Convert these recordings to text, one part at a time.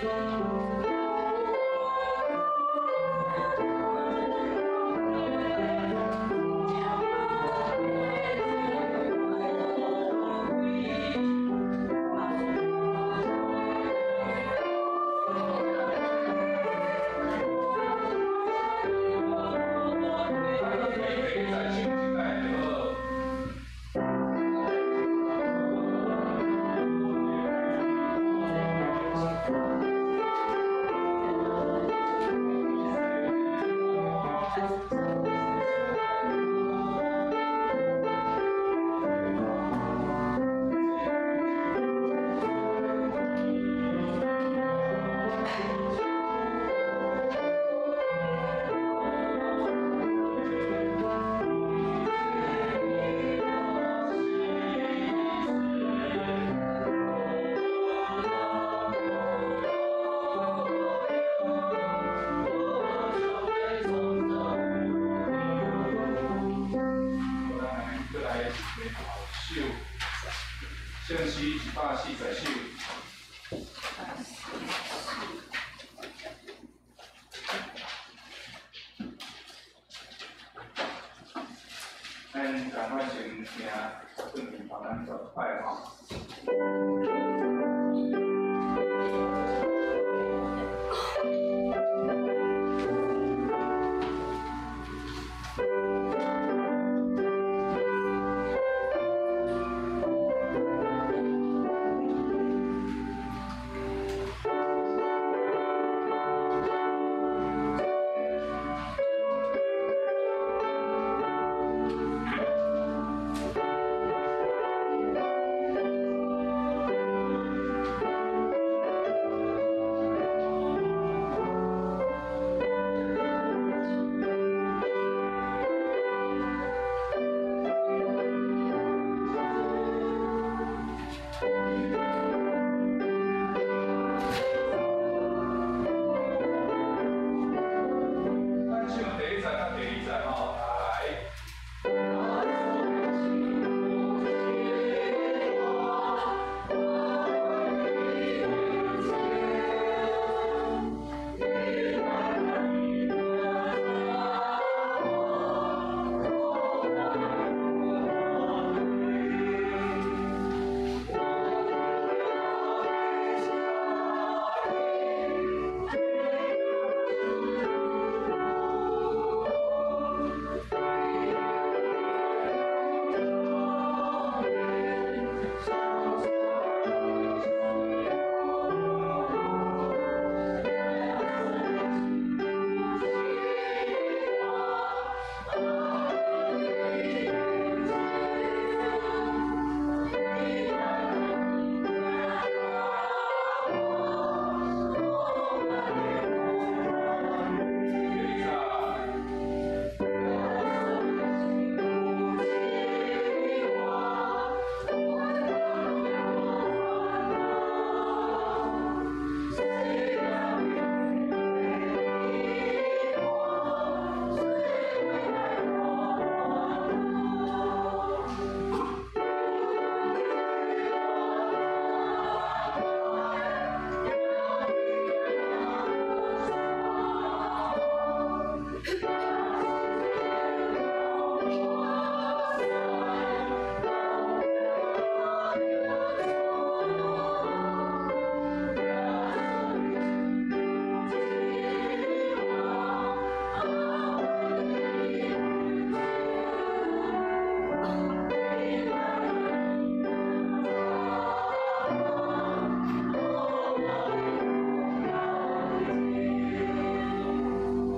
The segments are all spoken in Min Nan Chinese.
咱可以再唱一擺就好。咱过来练后首，圣诗140首。咱赶快先听转去帮咱做一摆吼。咱唱第一节甲第二节吼，来。第二节。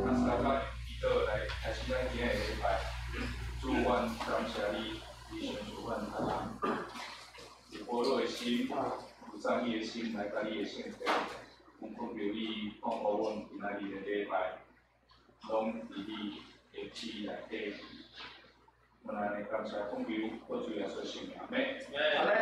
咱三个祈祷来开始咱今日的礼拜。主，阮感谢你，你賞賜阮逐人有保羅的心，有讚美的心來佮你的聖殿，阮懇求你降福阮今仔日的禮拜，攏佇你的旨意內底。阮按呢感謝奉求，靠主耶穌聖名，阿們。阿們。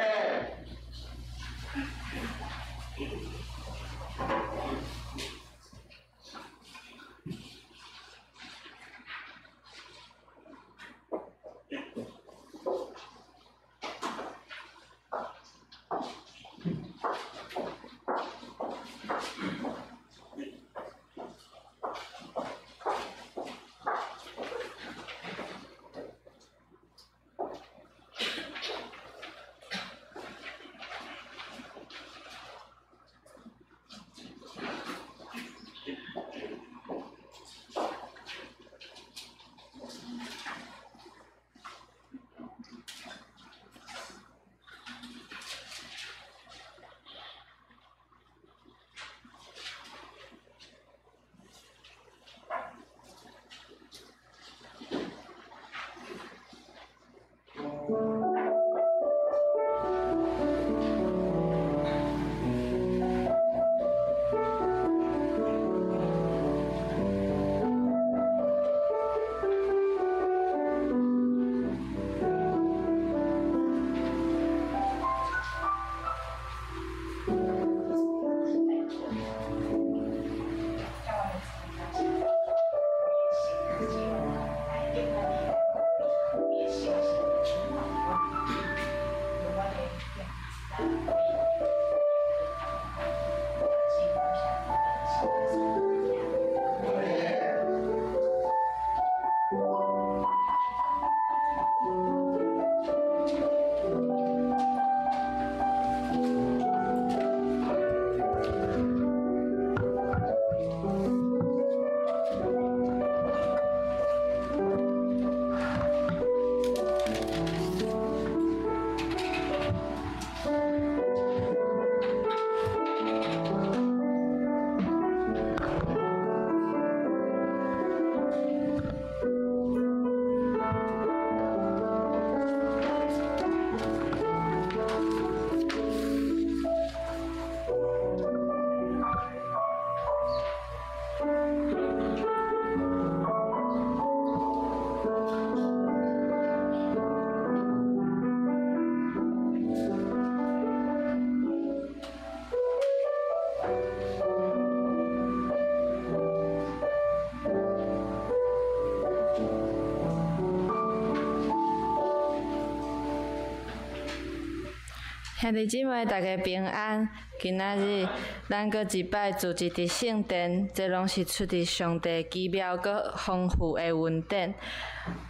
兄弟姊妹，大家平安。今仔日咱閣一擺聚集佇聖殿，這攏是出自上帝奇妙閣豐富的恩典。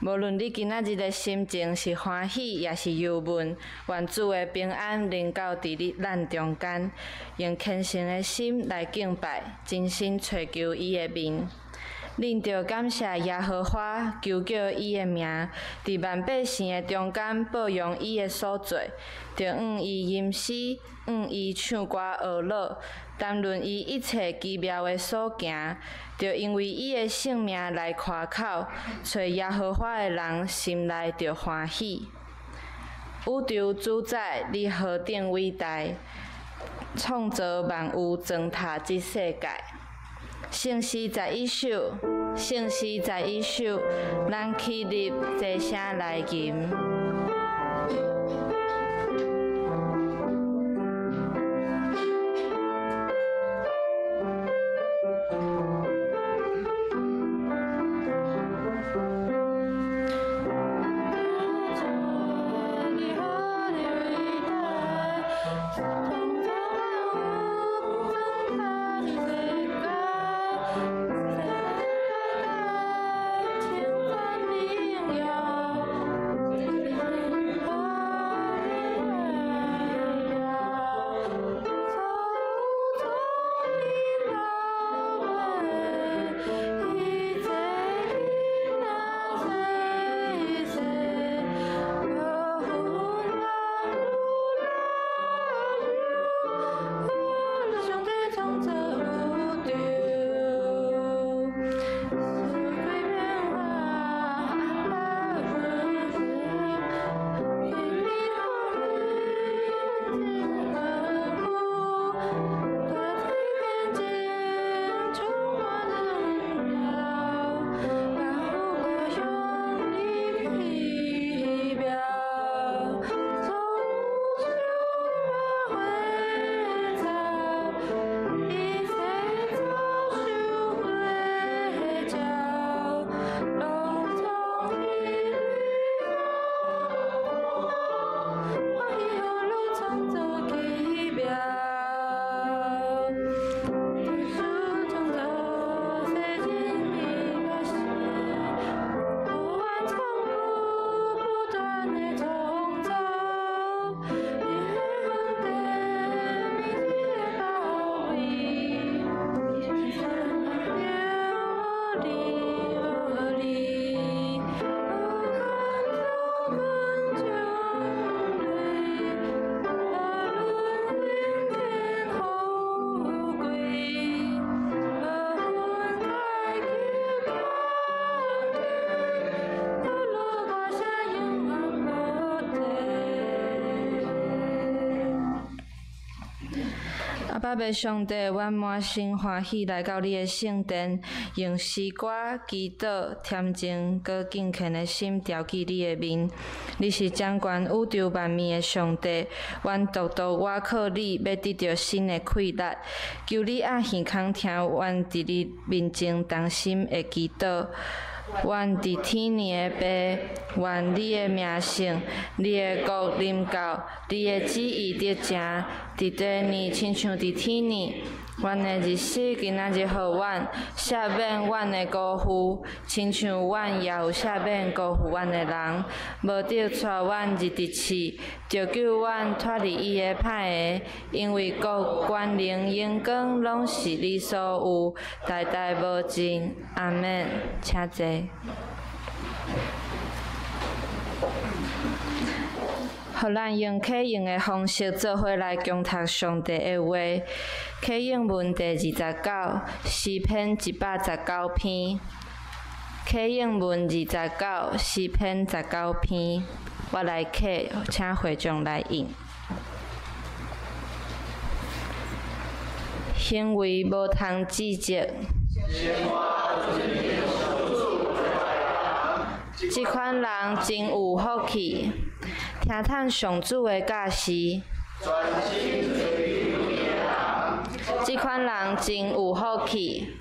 無論你今仔日的心情是歡喜，抑是憂悶，願主的平安臨到佇你咱中間，用虔誠的心來敬拜，真心揣求伊的面。恁著感謝耶和華，求叫伊的名，佇萬百姓的中間報揚伊的所做，著向伊吟詩，向伊唱歌學樂，談論伊一切奇妙的所行，著因為伊的聖名來誇口，揣耶和華的人心內著歡喜。宇宙主宰，你何等偉大，創造萬有，裝塔這世界。聖詩十一首，聖詩十一首，咱起立，齊聲來吟。阿爸父上帝，阮滿心歡喜來到你的聖殿，用詩歌、祈禱、恬靜、閣敬虔的心調記你的面。你是掌管宇宙萬物的上帝，阮獨獨倚靠你，欲得著新的氣力。求你按耳孔聽阮佇你面前同心的祈禱。阮佇天的父，願你的名聖，你的國臨到，你的旨意得成，佇地呢親像佇天呢。阮的日食今仔日予阮，赦免阮的辜負，親像阮也有赦免辜負阮的人。無得帶阮入佇試，著救阮脫離伊的歹的，因為國、權能、榮光攏是你所有，代代無盡。阿們，請坐。予咱用啟應的方式做伙來恭讀上帝的話。啟應文第29，詩篇119篇。啟應文29，詩篇19篇，我來啟，請會眾來應。行為無通指責。這款人真有福氣，聽趁上主的教示。這款人真有福氣。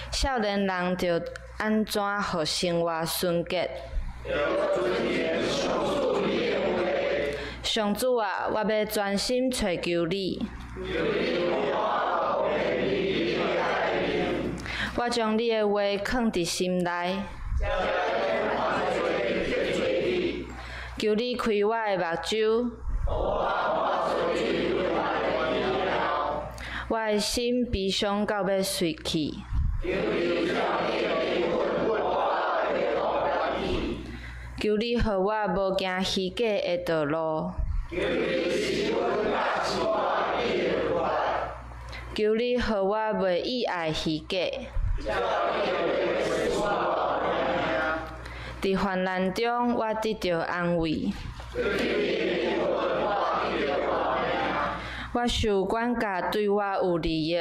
少年人著按怎予生活純潔？上主啊，我欲專心揣求你。我將你的話囥佇心內。求你開我的目睭。我的心悲傷到欲碎去。求你予我無行虛假的道路。求你予我袂意愛虛假。佇患難中，我得著安慰。我受管教對我有利益。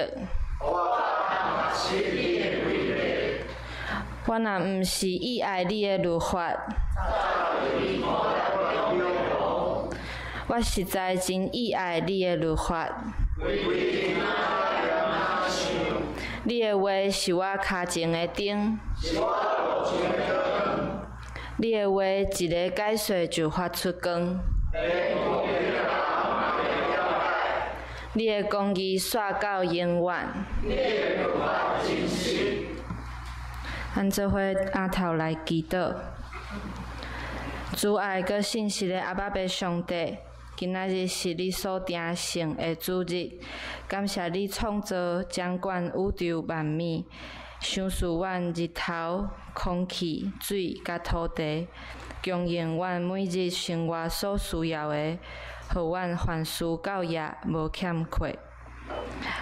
我若毋是意愛你的律法，我實在真意愛你的律法。你的話是我跤前的燈，你的話一个解說就發出光。你的公義煞到永遠。咱做伙阿頭來祈禱。慈愛閣信實的阿爸父上帝，今仔日是你所定成的主日，感謝你創造掌管宇宙萬物，賞賜阮日頭、空氣、水佮土地，供應阮每日生活所需要的，予阮凡事到業無欠缺。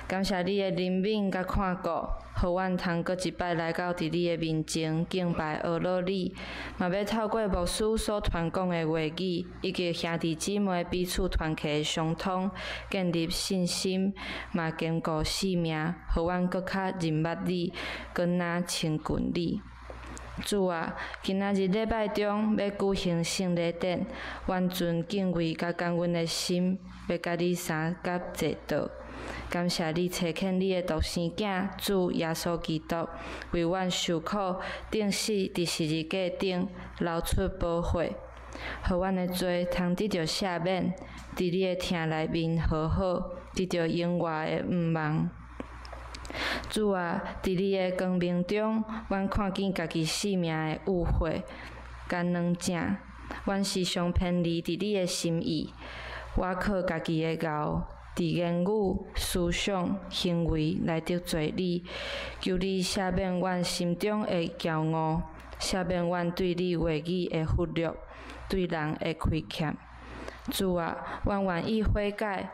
感謝你的憐憫佮看顧，予阮通閣一擺來到佇你的面前敬拜阿羅你，嘛欲透過牧師所傳講的話語，以及兄弟姊妹彼此團契的相通，建立信心，嘛堅固性命，予阮閣較認捌你，閣若親近你。主啊，今仔日禮拜中欲舉行聖禮典，阮存敬畏佮感恩的心，欲佮你相佮坐倒。感謝你差遣你的獨生囝主耶穌基督，為阮受苦、釘死佇十字架頂，流出寶血，予阮的罪通得著赦免，佇你的疼內面和好，得著永活的盼望。主啊，佇你的光明中，阮看見家己性命的污穢佮軟正，阮時常偏離佇你的心意，我靠家己的𠢕，佇言語、思想、行為來得罪你，求你赦免阮心中的驕傲，赦免阮對你話語的忽略，對人的虧欠。主啊，阮願意悔改，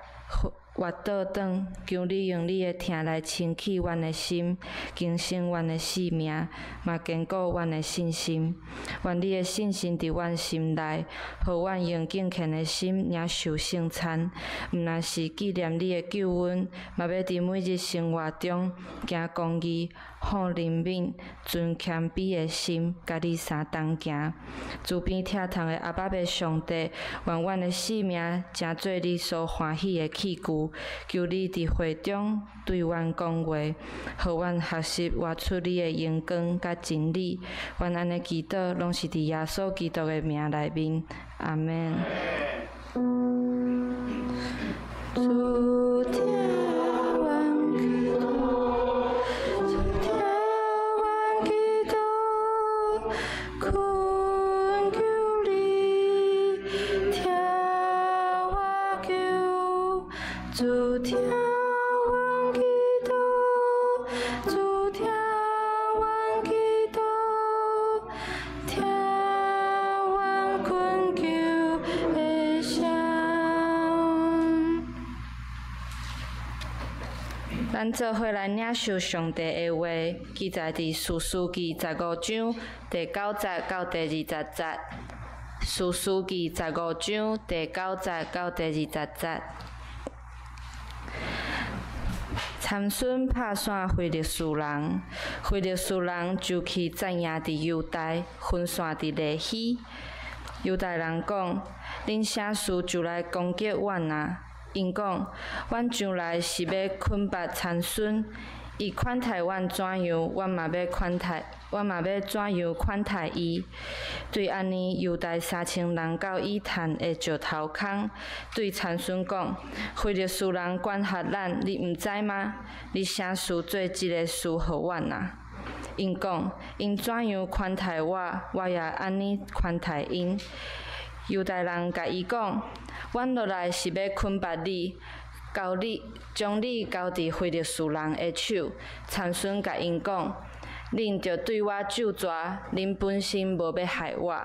活倒轉，求你用你的疼來清洗阮的心，更新阮的性命，嘛堅固阮的信心。願你的信心佇阮心內，予阮用敬虔的心領受聖餐，毋但是紀念你的救恩，嘛欲佇每日生活中行公義、好憐憫、存謙卑的心，佮你相同行。慈悲疼痛的阿爸父上帝，願阮的性命成做你所歡喜的器具。求你佇會中對阮講話，予阮學習活出你的榮光佮真理。阮按呢祈禱，攏是佇耶穌基督的名內面。阿們。主聽阮祈禱，主聽阮祈禱，懇求你聽我求，主聽阮祈禱，主聽阮祈禱，聽阮懇求的聲。咱做伙來領受上帝的話，記載佇士師記十五章第九節到第二十節。士師記十五章第九節到第二十節。參孫拍散非利士人，非利士人就去紮營佇猶大，分散佇利希。猶大人講：恁啥事就來攻擊阮啊？ 𪜶讲：阮上来是欲捆缚参孙，伊款待阮怎样，阮嘛欲款待，阮嘛欲怎样款待伊。对按呢，犹大3000人到以坦的石头空，对参孙讲：非利士人管辖咱，你毋知吗？你啥事做这个事予阮啊？𪜶讲：𪜶怎样款待我，我也按呢款待𪜶。犹大人共伊讲：阮落来是欲捆缚你，交你将你交伫非利士人的手。参孙共𪜶讲：恁著对我咒诅，恁本身无欲害我。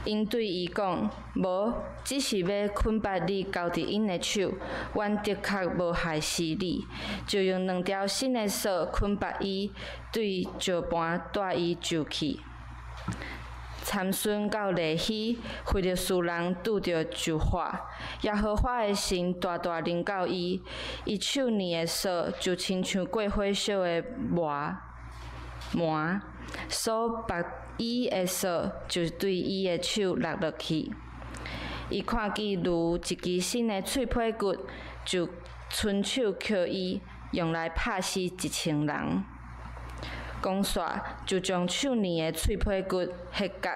𪜶对伊讲：无，只是欲捆缚你交伫𪜶的手，阮的确无害死你。就用两条新的索捆缚伊，对石盘带伊上去。参孙到利希，非利士人拄著就火，耶和华的神大大临到伊，伊手捏的索就亲像过火烧的磨磨，所缚伊的索就对伊的手落落去。伊看见驴一支新的喙皮骨，就伸手抾伊，用来拍死1000人。讲煞就将手捏的喙皮骨彼割。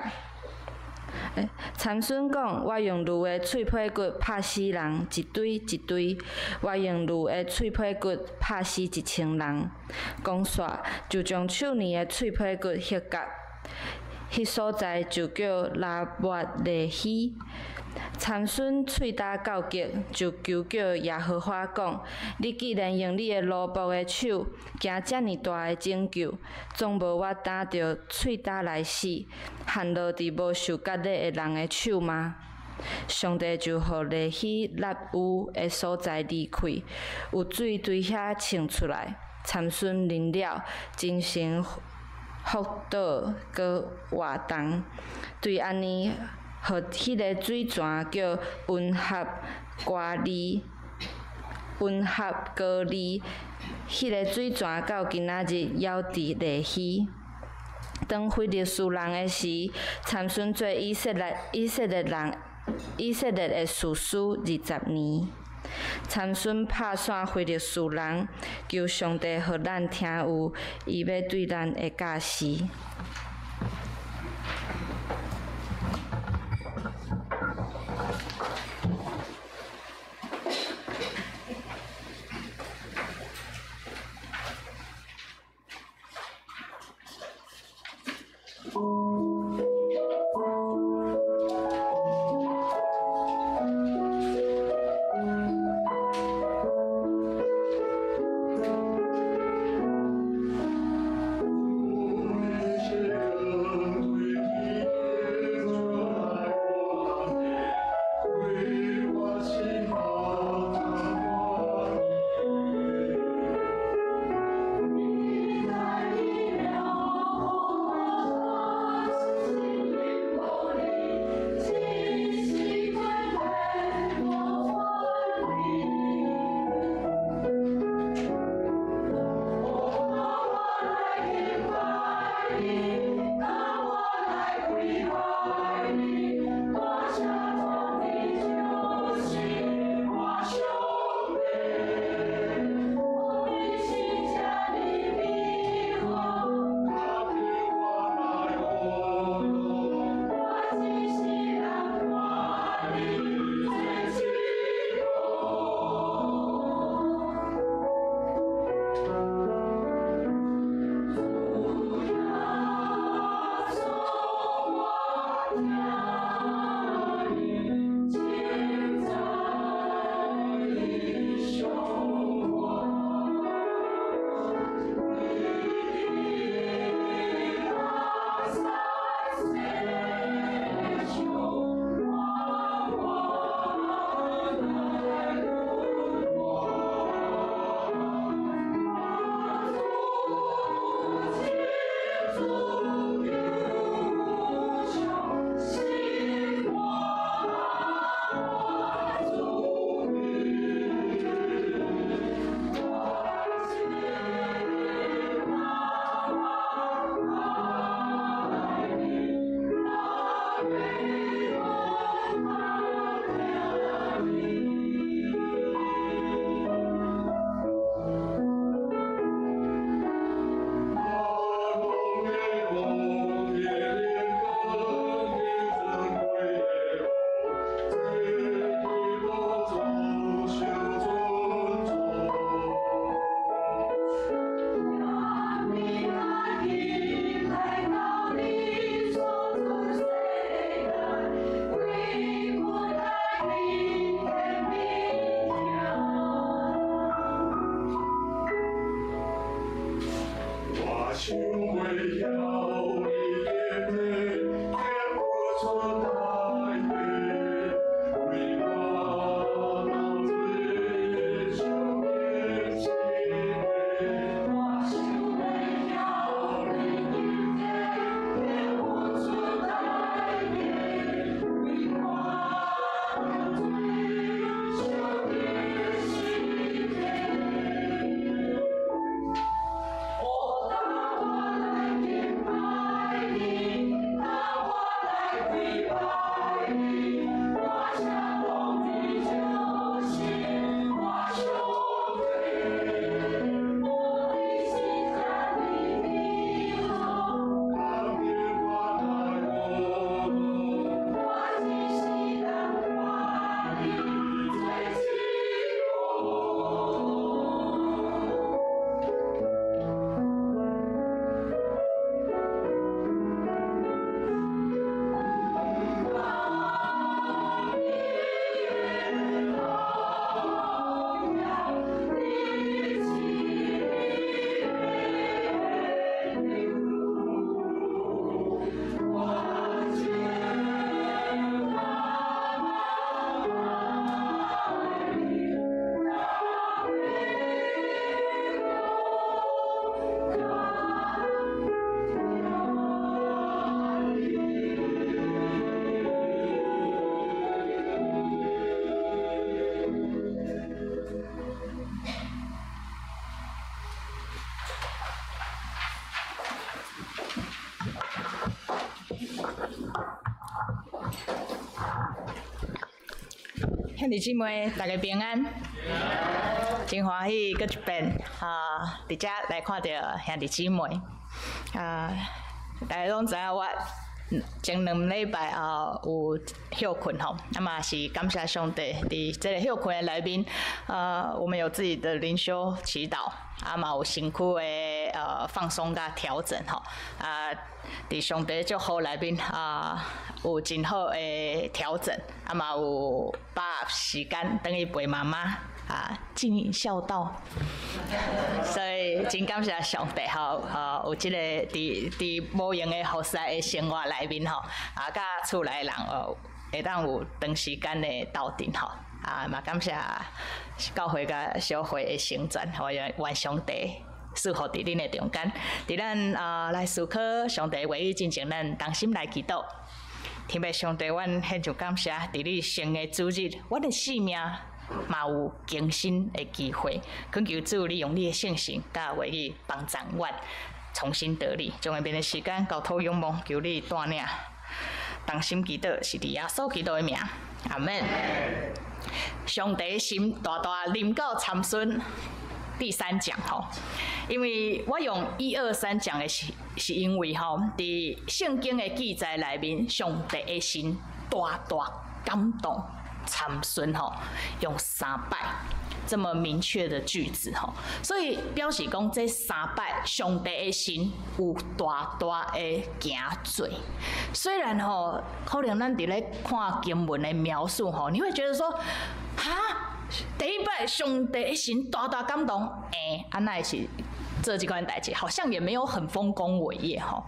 参孙讲：我用驴的喙皮骨拍死人一堆一堆，我用驴的喙皮骨拍死1000人。讲煞就将手捏的喙皮骨彼割。彼所在就叫拉抹利希。参孙喙焦到极，就求叫耶和华讲：你既然用你的奴仆的手行遮尔大的拯救，总无我担著喙焦来死，陷落伫无受割礼的人的手吗？上帝就予利希纳污的所在离开，有水对遐冲出来。参孙啉了，精神复倒，阁活动。对按呢，予彼个水泉叫恩合歌利，恩合歌利。彼个水泉到今仔日犹伫利希。当非利士人的时，参孙做以色列人以色列的士师20年。参孙拍散非利士人，求上帝予咱听有伊欲对咱的教示。想袂曉你的天，天付出代價，為我流罪，受變心的。我想袂曉你的天，天付出代價，為我流罪，受變心的。哦，當我來敬拜你，當我來跪拜你，大聲講你就是我上帝，我的心在你的中，當年我來活，我一世人看你做至高。當你的榮耀，你賜的禮物，我全當愛你，當榮耀你。兄弟姊妹，大家平安。真歡喜，閣一遍啊！佇遮來看著兄弟姊妹啊，大家攏知影我前兩禮拜啊有歇睏吼，啊嘛是感謝上帝，佇這個歇睏的內面，啊，我們有自己的靈修祈禱，啊嘛有身軀的放鬆佮調整吼，啊，佇上帝祝福內面啊，有真好的調整，啊嘛有把握時間轉去陪媽媽啊，盡孝道，所以真感謝上帝吼，有這個佇佇無閒的服侍的生活內面吼，啊，佮厝內人哦，會當有長時間的鬥陣吼，啊，嘛感謝教會佮小會的成全，願上帝賜福佇恁的中間，佇咱啊來思考上帝話語進前，咱同心來祈禱。天父上帝，阮獻上感謝，佇你生的主日，阮的性命嘛有更新的機會，懇求主你用你的聖神佮話語幫助阮重新得力，將下面的時間交託仰望，求你帶領，同心祈禱，是佇耶穌基督的名，阿們。上帝心大大臨到參孫第三講吼，因為我用一二三講的是，是因為吼，佇聖經的記載內面，上帝的心大大感動參孫吼，用三擺這麼明確的句子吼，所以表示講這三擺上帝的心有大大的行做。雖然吼，可能咱佇咧看經文的描述吼，你會覺得說，哈，第一擺上帝的心大大感動，欸，啊那是做這款代誌，好像也沒有很豐功偉業吼，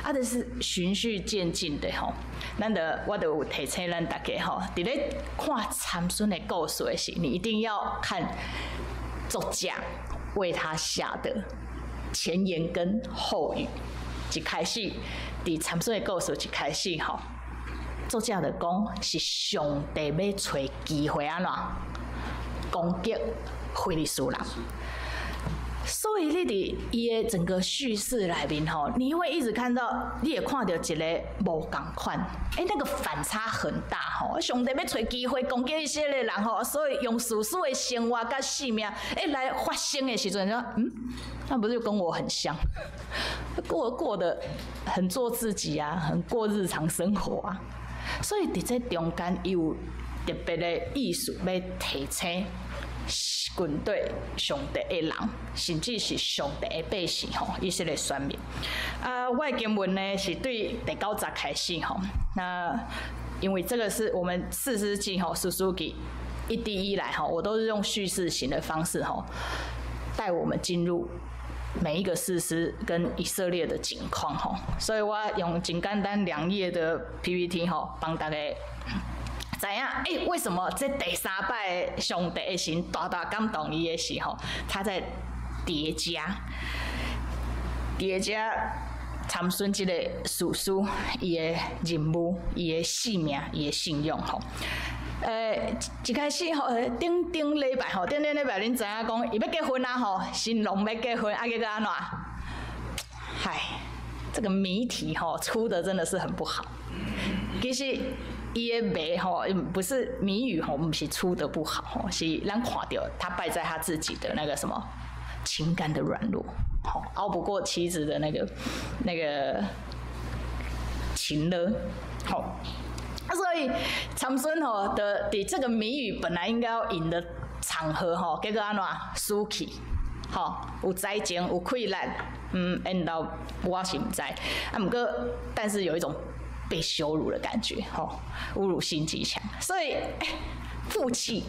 啊，就是循序漸進的吼。咱就我就有提醒咱大家吼，佇咧看參孫的故事的時，你一定要看作者為他下的前言跟後語。一開始，佇參孫的故事一開始吼，作者就講是上帝欲揣機會按怎攻擊非利士人。所以你佇伊的整個敘事內面吼，你會一直看到，你會看到一個無仝款，欸，那個反差很大吼。上帝欲揣機會攻擊以色列人吼，所以用士師的生活佮性命，欸，來發生的時陣，說嗯，那不是就跟我很像，過得很做自己啊，很過日常生活啊。所以佇這中間，伊有特別的意思欲提醒軍隊上帝的人，甚至是上帝的百姓吼，以色列選民。啊，我的經文呢是對第九節開始吼。那因為這個是我們士師記吼，士師記一第一來吼，我都是用敘事型的方式吼，帶我們進入每一個士師跟以色列的景況吼，所以我用真簡單2頁的 PPT 吼，幫大家知影，欸，為什麼這第三擺上帝的神大大感動伊的時候，他在疊加疊加參孫這個士師伊的任務、伊的使命、伊的信仰吼。一開始吼，頂頂禮拜吼，頂頂禮拜恁知影講，伊欲結婚啊吼，新郎欲結婚，啊結果按怎？唉，這個謎題吼出的真的是很不好。其實伊的謎吼，不是謎語吼，毋是出的不好吼，是咱看著他敗在他自己的那個什麼情感的軟弱，吼，拗不過妻子的那個情勒，吼。啊，所以參孫吼的佇這個謎語本來應該要贏的場合吼，結果按怎輸去，吼，有災情有氣力，緣投我是毋知，啊，毋過但是有一種被羞辱的感覺，吼，侮辱性極強，所以負氣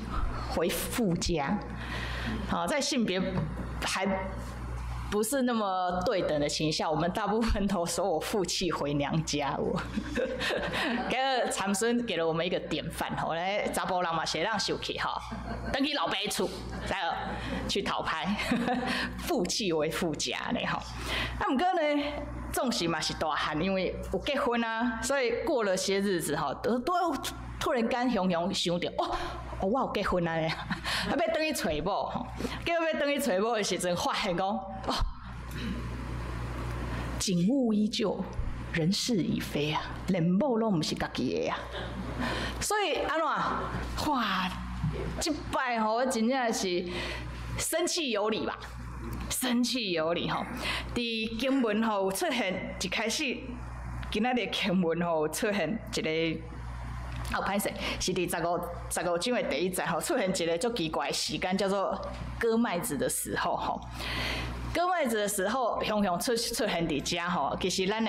回父家，好，在性別還不是那麼對等的情況下，我們大部分都說我負氣回娘家。我，給參孫給了我們一個典範，吼，來查埔人嘛是會當受氣吼，轉去老爸厝，再去討拍，負氣回父家呢吼。啊，毋過呢，總是嘛是大漢，因為有結婚啊，所以過了些日子吼，都突然間雄雄想著，哦，我有結婚啊咧，啊，欲轉去揣某吼，結果欲轉去揣某的時陣，發現講，哦，景物依舊，人事已非啊，連某攏毋是家己的啊，所以按怎？哇，這擺吼，我真正是生氣有理吧？生氣有理吼，佇經文吼有出現一開始，今仔日經文吼有出現一個。哦，歹勢，是佇15章的第一節吼，出現一個足奇怪的時間，叫做割麥子的時候吼。割麥子的時候，雄雄出現佇遮吼。其實咱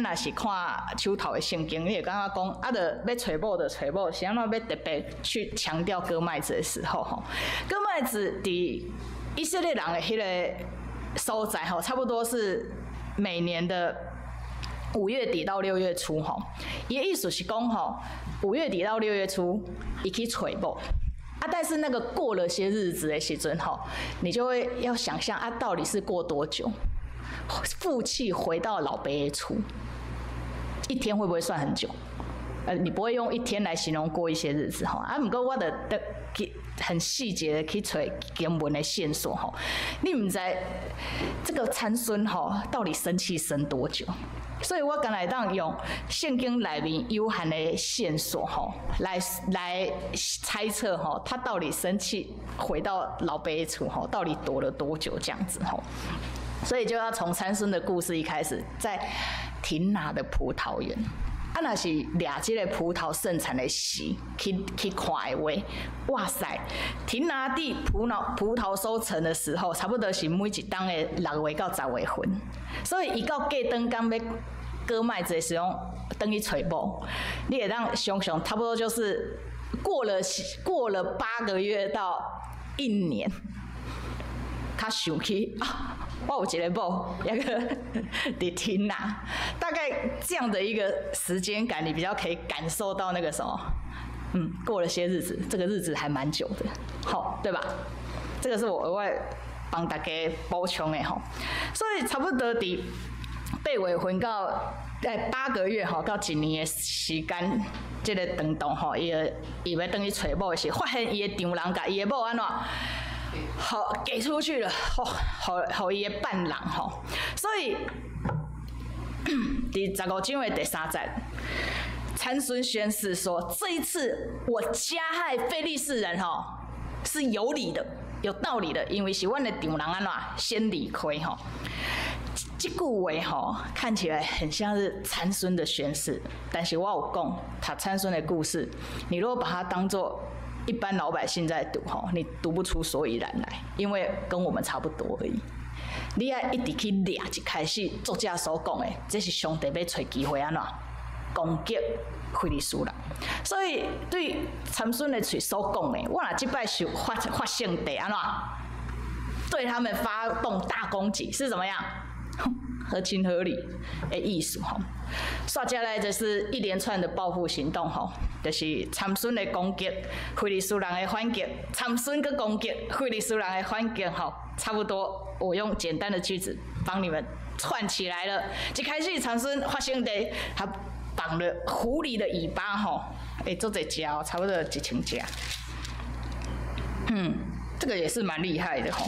若是看手頭的聖經，你會感覺講，啊，著欲揣某就揣某，是按怎欲特別去強調割麥子的時候吼？割麥子佇以色列人的彼個所在吼，差不多是每年的5月底到6月初吼。伊的意思是講吼，5月底到6月初，伊去揣某啊，但是那個過了些日子的時陣吼，你就會要想象啊，到底是過多久？負氣回到老爸的厝，一天會不會算很久？你不會用一天來形容過一些日子吼。啊，毋過我著得去很細節的去揣經文的線索吼。你毋知這個參孫吼到底生氣生多久？所以我敢會當用聖經內面有限的線索吼，來猜測吼，他到底生氣回到老爸厝吼，到底躲了多久這樣子吼？所以就要從參孫的故事一開始，在亭拿的葡萄園，啊，若是掠這個葡萄盛產的時，去看的話，哇塞，亭拿地葡萄收成的時候，差不多是每一冬的6月到10月份，所以伊到過轉工欲割麥子的時候，轉去揣某，你會當想像，差不多就是過了8個月到一年，較想起啊，我有一個某，抑閣佇亭拿，大概這樣的一個時間感，你比較可以感受到那個什麼，過了些日子，這個日子還蠻久的，好，對吧？這個是我額外幫大家補充的吼，所以差不多佇8月份到8個月吼到一年的時間，這個長度吼，伊欲轉去揣某的時，發現伊的丈人共伊的某按怎？好給出去了，吼，予伊的伴郎吼，所以佇15章的第三節，參孫宣誓說：這一次我加害非利士人吼，是有理的、有道理的，因為是阮的丈人按怎先理虧吼。這句話吼看起來很像是參孫的宣誓，但是我有講，讀參孫的故事，你如果把它當做一般老百姓在讀吼，你讀不出所以然來，因為跟我們差不多而已。你愛一直去掠一開始作者所講的，這是上帝欲揣機會按怎攻擊非利士人。所以對參孫的喙所講的，我若這擺受發聖帝按怎对他们发动大攻击，是怎么样？合情合理的意思吼。煞接来就是一连串的报复行动吼，就是参孙的攻击，非利士人的反击，参孙阁攻击，非利士人的反击吼，差不多。我用简单的句子帮你们串起来了。一开始参孙发生的，他绑了狐狸的尾巴吼，欸，足济只哦，差不多1000只。这个也是蛮厉害的吼，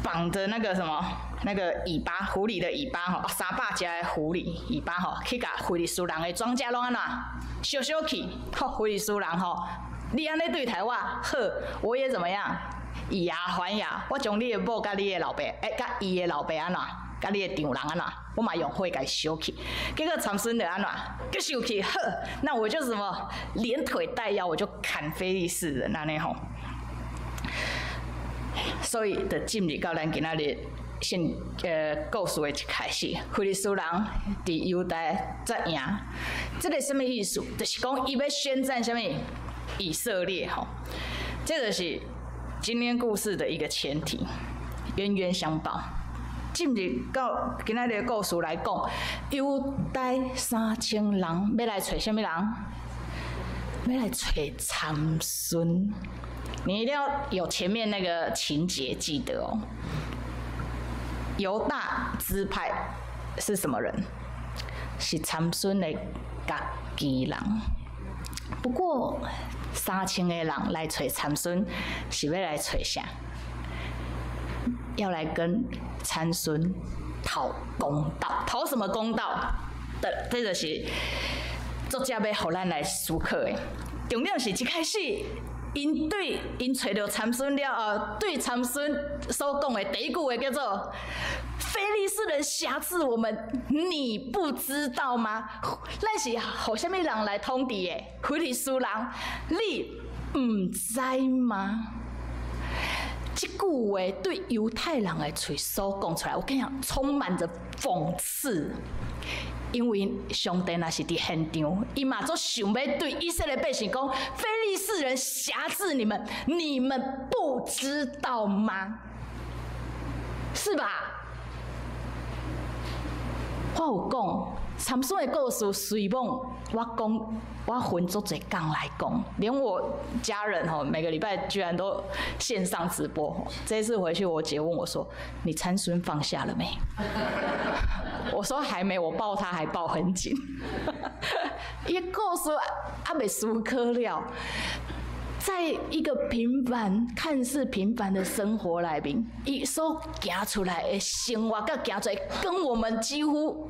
绑着那个什么，那个尾巴，狐狸的尾巴吼，300只的狐狸尾巴吼，去共非利士人的庄稼拢按怎烧烧去，吼，非利士人吼，你按呢对待我，好，我也怎么样，以牙还牙，我将你的某佮你的老爸，欸，佮伊的老爸按怎，佮你的丈人按怎，我嘛用火共伊烧去，结果参孙就按怎，阁生气，好，那我就什么，连腿带腰，我就砍非利士人按呢吼。所以，就进入到咱今仔日先故事的一开始，非利士人伫犹大才赢，这个啥物意思？就是讲伊欲宣战啥物以色列吼，这就是今天故事的一个前提，冤冤相报。进入到今仔日的故事来讲，犹大3000人欲来揣啥物人？欲来揣参孙。你一定要有前面那个情节记得哦。犹大支派是什么人？是参孙的家己人。不过3000个人来揣参孙，是欲来揣啥？要来跟参孙讨公道。讨什么公道？的，这就是作者欲予咱来思考的。重点是一开始。𪜶对𪜶揣著参孙了后，对参孙所讲的第一句话叫做“非利士人辖制我们，你不知道吗？”咱是予啥物人来统治的？非利士人，你毋知吗？这句话对犹太人的喙所讲出来，我跟你讲，充满着讽刺。因为上帝若是伫现场，伊嘛足想欲对以色列百姓讲：非利士人辖制你们，你们不知道吗？是吧？我有讲，参孙的故事随妄我讲，我分足济工来讲，连我家人吼，每个礼拜居然都线上直播。这一次回去，我姐问我说：“你参孙放下了没？”我说还没，我抱他还抱很紧。伊故事犹未思考了，在一个平凡、看似平凡的生活内面，伊所行出来的生活，佮行出来，跟我们几乎，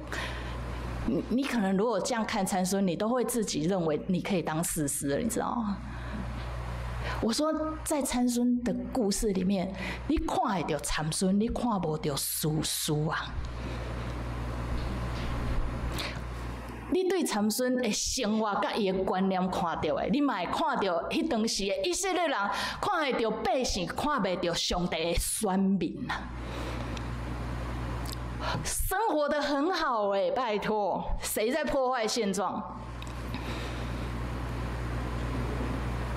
你可能如果这样看参孙，你都会自己认为你可以当士师了，你知道吗？我说，在参孙的故事里面，你看会著参孙，你看无著士师啊。你对参孙的生活佮伊的观念看著的，你嘛会看著彼当时的以色列人看会著百姓，看袂著上帝的选民啊。生活得很好欸，拜托，谁在破坏现状？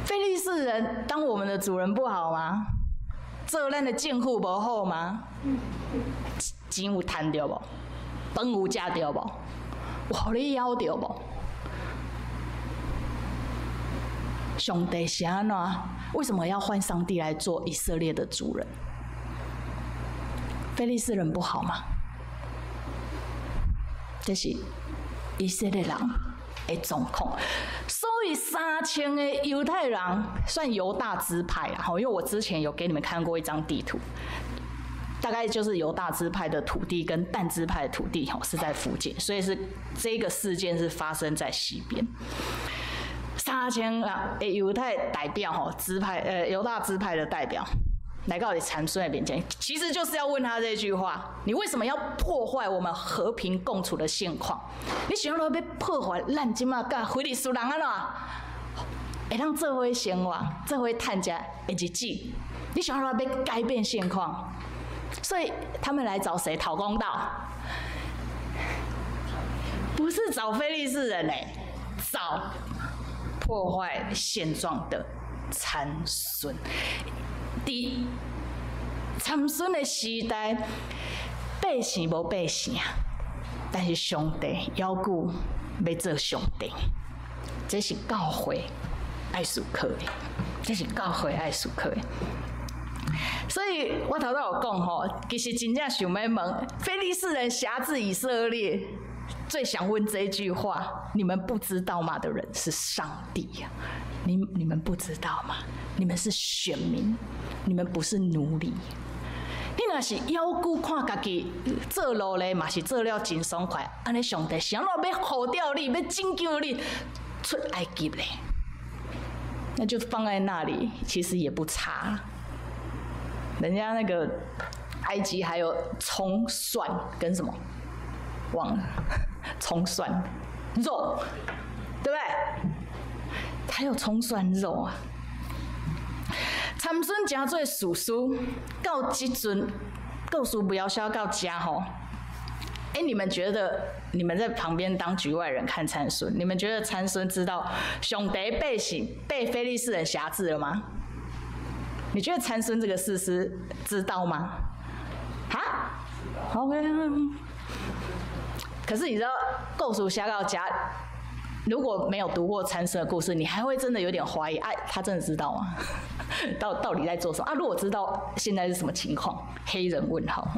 非利士人当我们的主人不好吗？做咱的政府无好吗？钱有趁著无？饭有食著无？有予你枵著无？上帝是按怎？为什么要换上帝来做以色列的主人？非利士人不好吗？这是以色列人的状况。所以3000个犹太人算犹大支派啦，因为我之前有给你们看过一张地图，大概就是犹大支派的土地跟但支派的土地是在附近，所以是这个事件是发生在西边。3000啊，犹太代表吼支派，犹大支派的代表来到你参孙的面前，其实就是要问他这句话：你为什么要破坏我们和平共处的现况？你想欲破坏咱这马佮非利士人按怎会当做伙生活、做伙趁食的日子？你想欲改变现况？所以他们来找谁讨公道？不是找非利士人欸，找破坏现状的参孙。伫參孫的時代，百姓無百姓啊，但是上帝猶閣欲做上帝，這是教會愛思考的，這是教會愛思考的。所以我頭拄有講吼，其實真正想欲問，非利士人轄制以色列，最想問這一句話：你們不知道嗎？的人是上帝呀，你們不知道嗎？你們是選民，你們不是奴隸。你若是猶閣看家己做奴隸嘛是做了真爽快，按呢上帝是按怎欲呼召你，欲拯救你出埃及咧？那就放在那裡，其實也不差。人家那個埃及還有蔥蒜跟什麼忘了，蔥蒜肉，對不對？還有蔥蒜肉啊！參孫成做士師，到這陣故事描寫到遮吼。欸，你們覺得你們在旁邊當局外人看參孫，你們覺得參孫知道上帝百姓被非利士人轄制了嗎？你覺得參孫這個士師知道嗎？哈？OK。可是你知道故事寫到遮，如果沒有讀過參孫的故事，你還會真的有點懷疑，哎，他真的知道嗎？到底在做什麼啊？如果知道現在是什麼情況，黑人問號。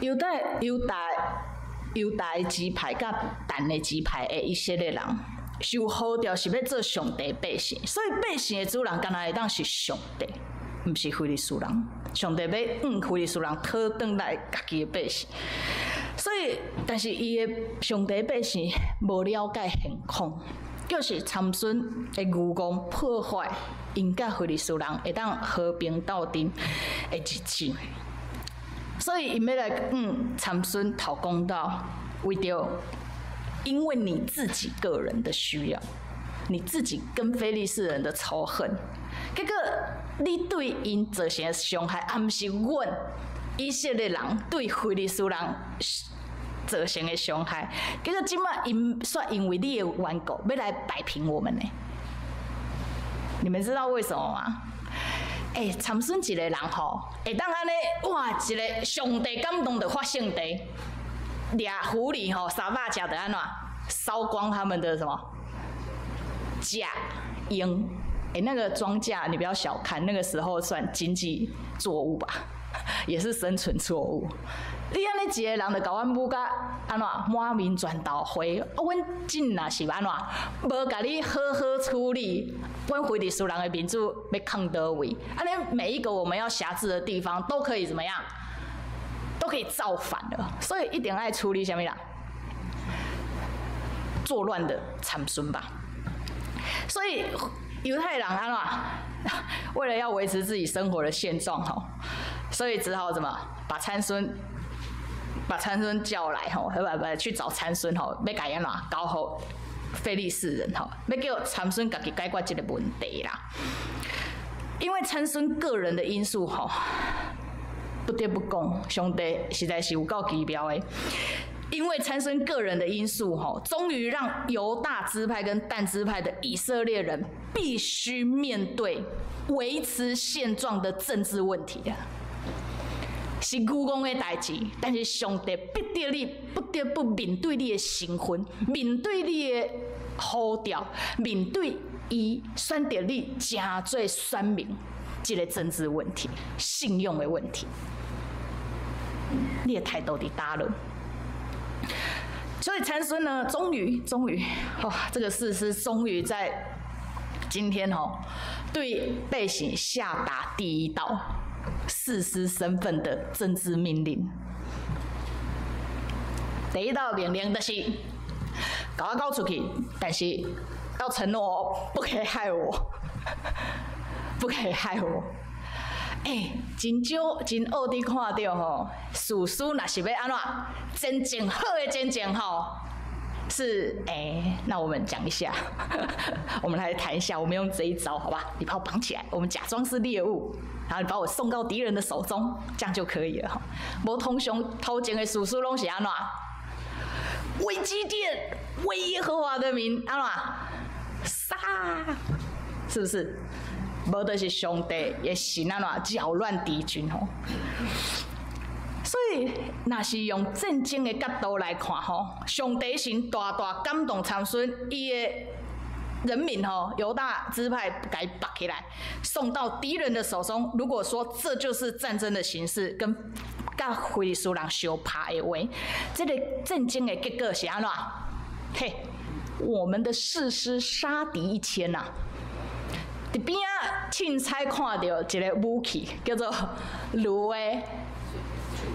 猶大、猶大、猶大的支派佮但的支派的以色列人，受呼召是欲做上帝百姓，所以百姓的主人敢若會當是上帝，毋是非利士人。上帝欲向非利士人討轉來家己的百姓，所以，但是伊的上帝百姓無了解現況，就是參孫的愚妄破壞𪜶佮非利士人會當和平鬥陣的日子。所以，𪜶欲來向參孫討公道，為著因為你自己個人的需要，你自己跟非利士人的仇恨，結果你對𪜶造成的傷害，也毋是阮以色列人對非利士人造成的傷害。結果這擺𪜶煞因為你的緣故，欲來擺平我們呢？你們知道為什麼嗎？欸，參孫一個人吼，會當按呢，哇！一個上帝感動就發聖地，掠狐狸吼，300隻就按怎燒光他們的什麼稼秧？欸，那個莊稼你不要小看，那個時候算經濟作物吧，也是生存作物。你按呢一個人就共阮舞甲按怎滿面全頭灰，啊，阮真若是按怎無共你好好處理，阮非利士人的面子欲囥佗位？按呢每一個我們要轄制的地方都可以怎麼樣？都可以造反了，所以一定愛處理啥物啦？作亂的參孫吧。所以猶太人按怎為了要維持自己生活的現狀吼，所以只好怎麼把參孫。把參孫叫來吼，不不去找參孫吼，欲共伊按怎交予非利士人吼，欲叫參孫家己解決這個問題啦。因為參孫個人的因素吼，不得不講，上帝實在是有夠奇妙的。因為參孫個人的因素吼，終於讓猶大支派跟但支派的以色列人必須面對維持現狀的政治問題啊。是愚戇的代誌，但是上帝逼著你不得不面對你的身份，面對你的呼召，面對伊選擇你成做選民，這個政治問題、信用的問題，你的態度佇佗落？所以參孫呢，終於，終於，哇，這個士師終於在今天吼，對百姓下達第一道士師身份的政治命令。第一道命令就是，共我交出去，但是要承諾不可以害我，不可以害我。欸，真少真少佇看著吼，士師若是欲按怎戰爭好的戰爭吼，是欸，那我們講一下，我們來談一下，我們用這一招好吧？你把我綁起來，我們假裝是獵物，然後你把我送到敵人的手中，這樣就可以了吼。無通常頭前的士師攏是按怎？為基甸，為耶和華的名，按怎？殺！是不是？無就是上帝的神按怎攪亂敵軍吼。所以，若是用戰爭的角度來看吼，上帝神大大感動參孫，伊的人民吼，猶大支派共伊縛起來，送到敵人的手中。如果說這就是戰爭的形式，跟佮非利士人相拍的話，這個戰爭的結果是按怎？嘿，我們的士師殺敵一千吶！佇邊仔凊彩看著一个武器，叫做驢的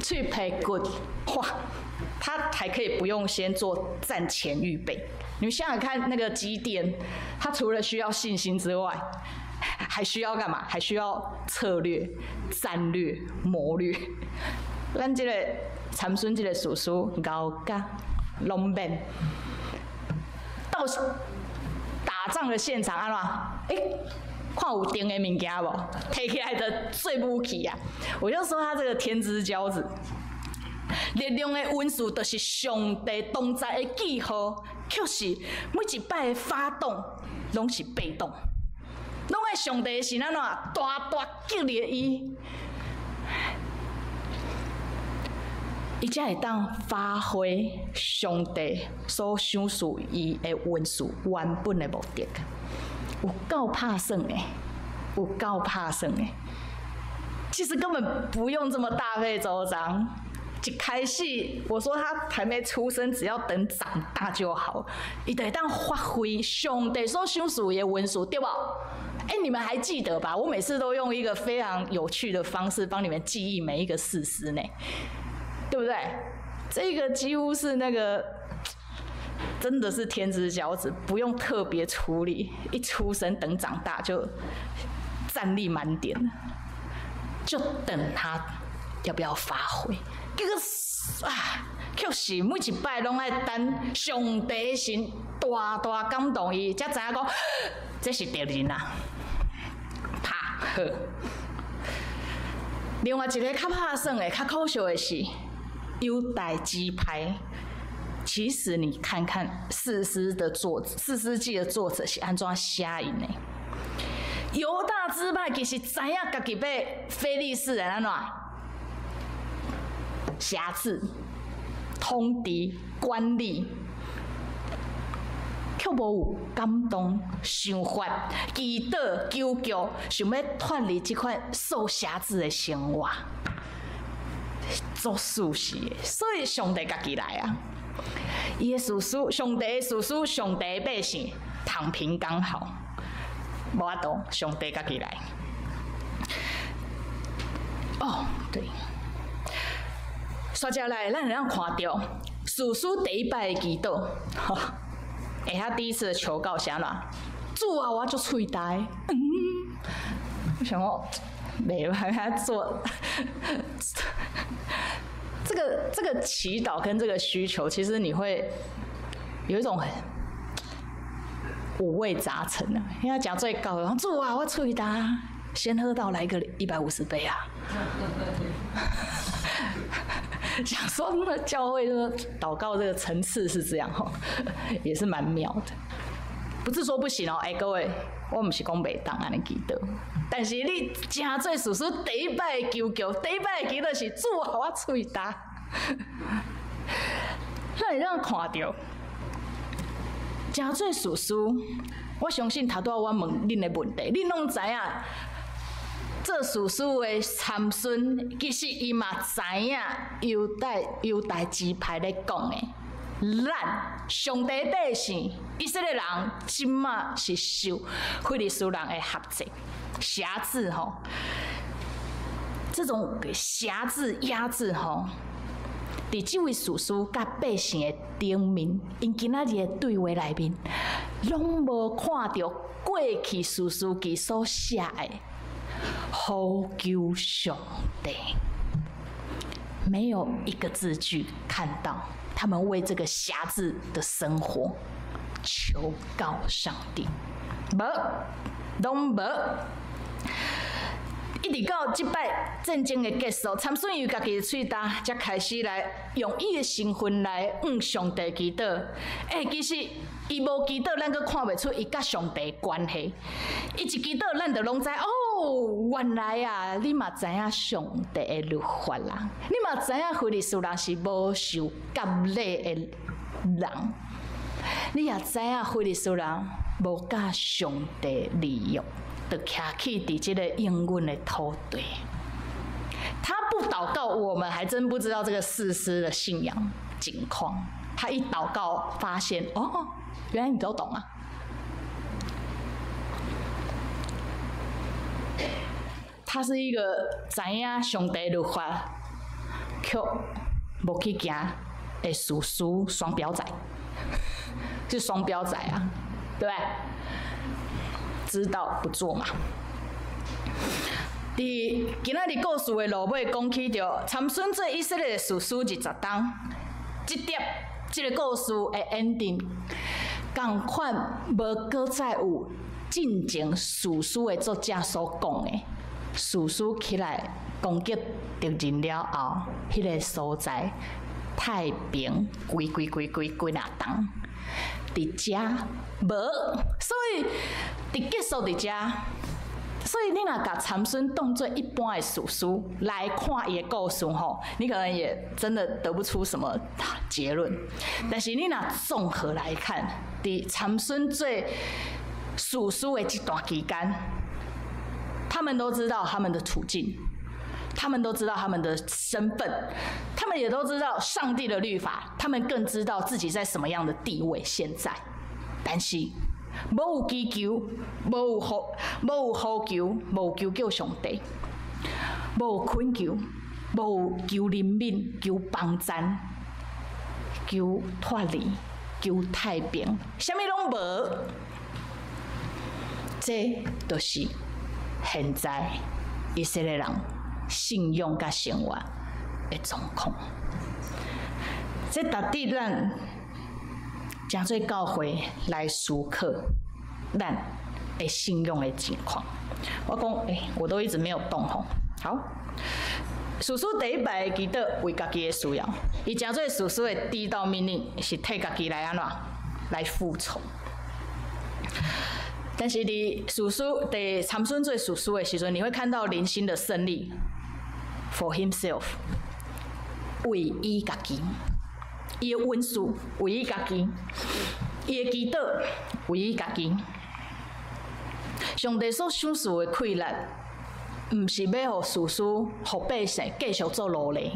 喙皮骨，哇！他還可以不用先做戰前預備。你們想想看，那個基甸，他除了需要信心之外，還需要幹嘛？還需要策略、戰略、謀略。咱這個參孫這個士師𠢕甲攏免，到打仗的現場按怎？欸，看有定的物件無？提起來的最武器啊！我就說他這個天之驕子，力量的恩賜就是上帝同在的記號，卻是每一擺的發動攏是被動，攏愛上帝是按怎大大激勵伊，伊才會當發揮上帝所賞賜伊的恩賜原本的目的。有夠拍算的，有夠拍算的。其實根本不用這麼大費周章。一開始我說他還沒出生，只要等長大就好。伊就會當發揮上帝所賞賜的恩賜，對無？欸，你們還記得吧？我每次都用一個非常有趣的方式幫你們記憶每一個事實呢，對不對？這個幾乎是那個。真的是天之驕子，不用特別處理，一出生等長大就戰力滿點，就等他要不要發揮。結果啊，卻是每一擺攏愛等上帝神大大感動伊，才知影講這是敵人啊，拍好。另外一個較拍算的、較可笑的是猶大支派。其實你看看士師的作者，士師記的作者是按怎寫𪜶的？猶大支派其實知影家己被非利士人按怎轄制、統治、管理，卻無有感動、想法、祈禱、求救，想欲脫離這款受轄制的生活，做事是的，所以上帝家己來啊！伊的士師，上帝的士師，上帝的百姓躺平剛好，無法度，上帝家己來。哦，對，煞接來，咱會當看著士師第一擺的祈禱，欸，他第一次的求告是按怎？主啊，我足喙焦。嗯，我想講，袂歹，他做。這個祈禱跟這個需求，其實你會有一種很五味雜陳啊。因為講最高的，主啊，我喙焦，先喝到來個150杯啊。想說那教會說禱告這個層次是這樣吼，也是蠻妙的。不是說不行哦，欸，各位，我毋是講袂當按呢祈禱，但是你誠做士師第一擺的求救，第一擺的祈禱是主啊，我喙焦。咱會當看著，誠做士師，我相信頭拄仔我問恁的問題，恁攏知影。做士師的參孫，其實伊嘛知影猶大支派咧講的，咱上帝百姓以色列人，這馬是受非利士人的轄制、轄制吼。這種轄制、壓制吼，佇這位士師佮百姓的頂面，𪜶今仔日的對話內面，攏無看著過去士師記所寫的呼求上帝，沒有一個字句看到他們為這個轄制的生活求告上帝，無，攏無。一直到這擺戰爭的結束，參孫用家己的喙焦，才開始來用伊的身份來向上帝祈禱。欸，其實伊無祈禱，咱閣看袂出伊佮上帝的關係。伊一祈禱，咱就攏知哦，原來啊，你嘛知影上帝的律法啦，你嘛知影非利士人是無受割禮的人，你也知影非利士人無佮上帝立約，就徛起佇這個應允的土地。他不禱告，我們還真不知道這個士師的信仰情況。他一禱告，發現哦，原來你都懂啊！他是一個知影上帝律法，卻無去行的士師雙標仔，是雙標仔啊，對不對？知道不做嘛。佇今仔日故事的落尾講起著，參孫做以色列的士師20冬，這點這个故事的 ending，仝款無閣再有進前士師的作者所講的，士師起來攻擊敵人了後，彼个所在太平幾幾幾幾幾若冬，佇遮無，所以佇結束佇遮。所以你若共參孫當做一般的士師來看伊的故事吼，你可能也真的得不出什麼結論。但是你若綜合來看，佇參孫做士師的這段期間，他們都知道他們的處境，他們都知道他們的身份，他們也都知道上帝的律法，他們更知道自己在什麼樣的地位現在。但是無有祈求，無有呼求，無求叫上帝，無有懇求，無有求憐憫，求幫贊，求脫離，求太平，啥物攏無。這就是現在以色列人信仰佮生活的狀況。這值得咱誠濟教會來思考咱的信仰的情況。我講，欸，我都一直沒有動吼。好，士師第一擺祈禱為家己的需要，伊成做士師的第一道命令是替家己來按怎來復仇。但是佇士師佇參孫做士師的時陣，你會看到零星的勝利，for himself，為伊家己。伊的文書為伊家己，伊的祈禱為伊家己。上帝所賞賜的氣力，毋是欲予士師，予百姓繼續做奴隸。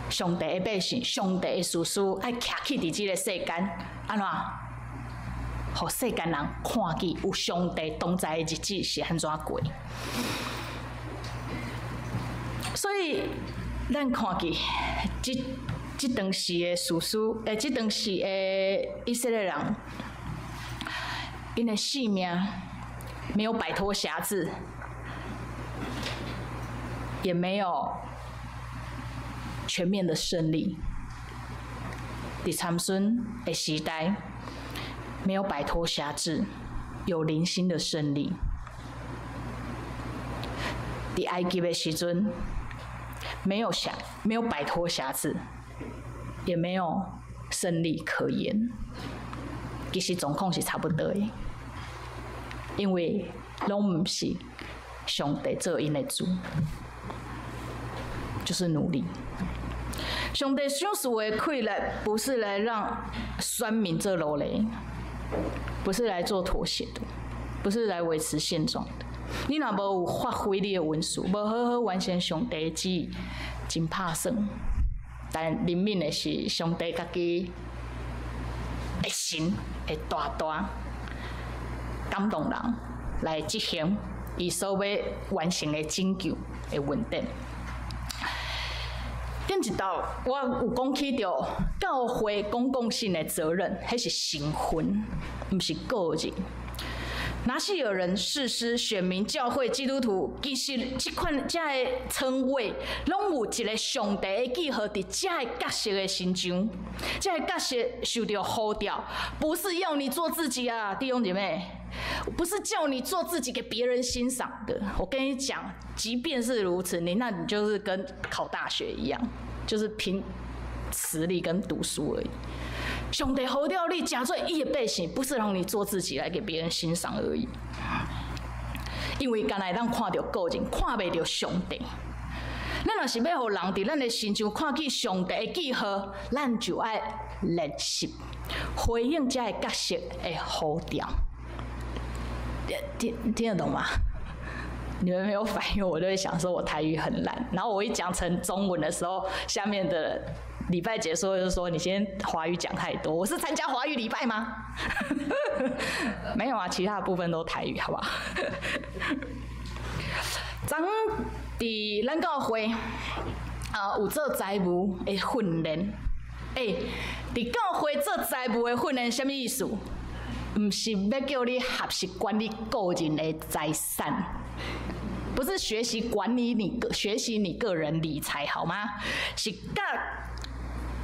上帝的百姓，上帝的士師，愛徛起佇這个世間，按怎？予世間人看見有上帝同在的日子是按怎過？所以。咱看見這這當時的士師，欸，這當時的以色列人，𪜶的性命沒有擺脫轄制，也沒有全面的勝利。佇參孫的時代，沒有擺脫轄制，有零星的勝利。佇埃及的時陣，沒有擺脫轄制，也沒有勝利可言。其實狀況是差不多的，因為攏毋是上帝做𪜶的主，就是奴隸。上帝賞賜的氣力，不是來讓選民做奴隸，不是來做妥協的，不是來維持現狀的。你若無有發揮你的恩賜，無好好完成上帝的旨意，真拍算。但憐憫的是上帝家己的神會大大感動人來執行伊所欲完成的拯救的恩典。頂一道我有講起著教會公共性的責任，彼是身份，毋是個人。拿細耳人、士師、選民、教會、基督徒，其實這款這个稱謂，攏有一个上帝的記號佇這个角色的身上，這个角色受著呼召，不是要你做自己啊，弟兄姐妹，不是叫你做自己給別人欣賞的。我跟你講，即便是如此，那你就是跟考大學一樣，就是憑實力跟讀書而已。上帝呼召你，成做伊的百姓，不是讓你做自己來給別人欣賞而已。因為干焦會當看著個人，看袂著上帝。咱若是欲予人佇咱的身上看見上帝的記號，咱就愛練習回應這个角色的呼召。聽得懂嗎？你們沒有反應，我就會想說我台語很爛。然後我一講成中文的時候，下面的禮拜結束就說你今天華語講太多。我是參加華語禮拜嗎？沒有啊，其他的部分都台語，好不好？昨佇咱教會啊，有做財務的訓練。欸，佇教會做財務的訓練，啥物意思？毋是欲叫你學習管理個人的財產，不是學習管理你個學習你個人理財，好嗎？是佮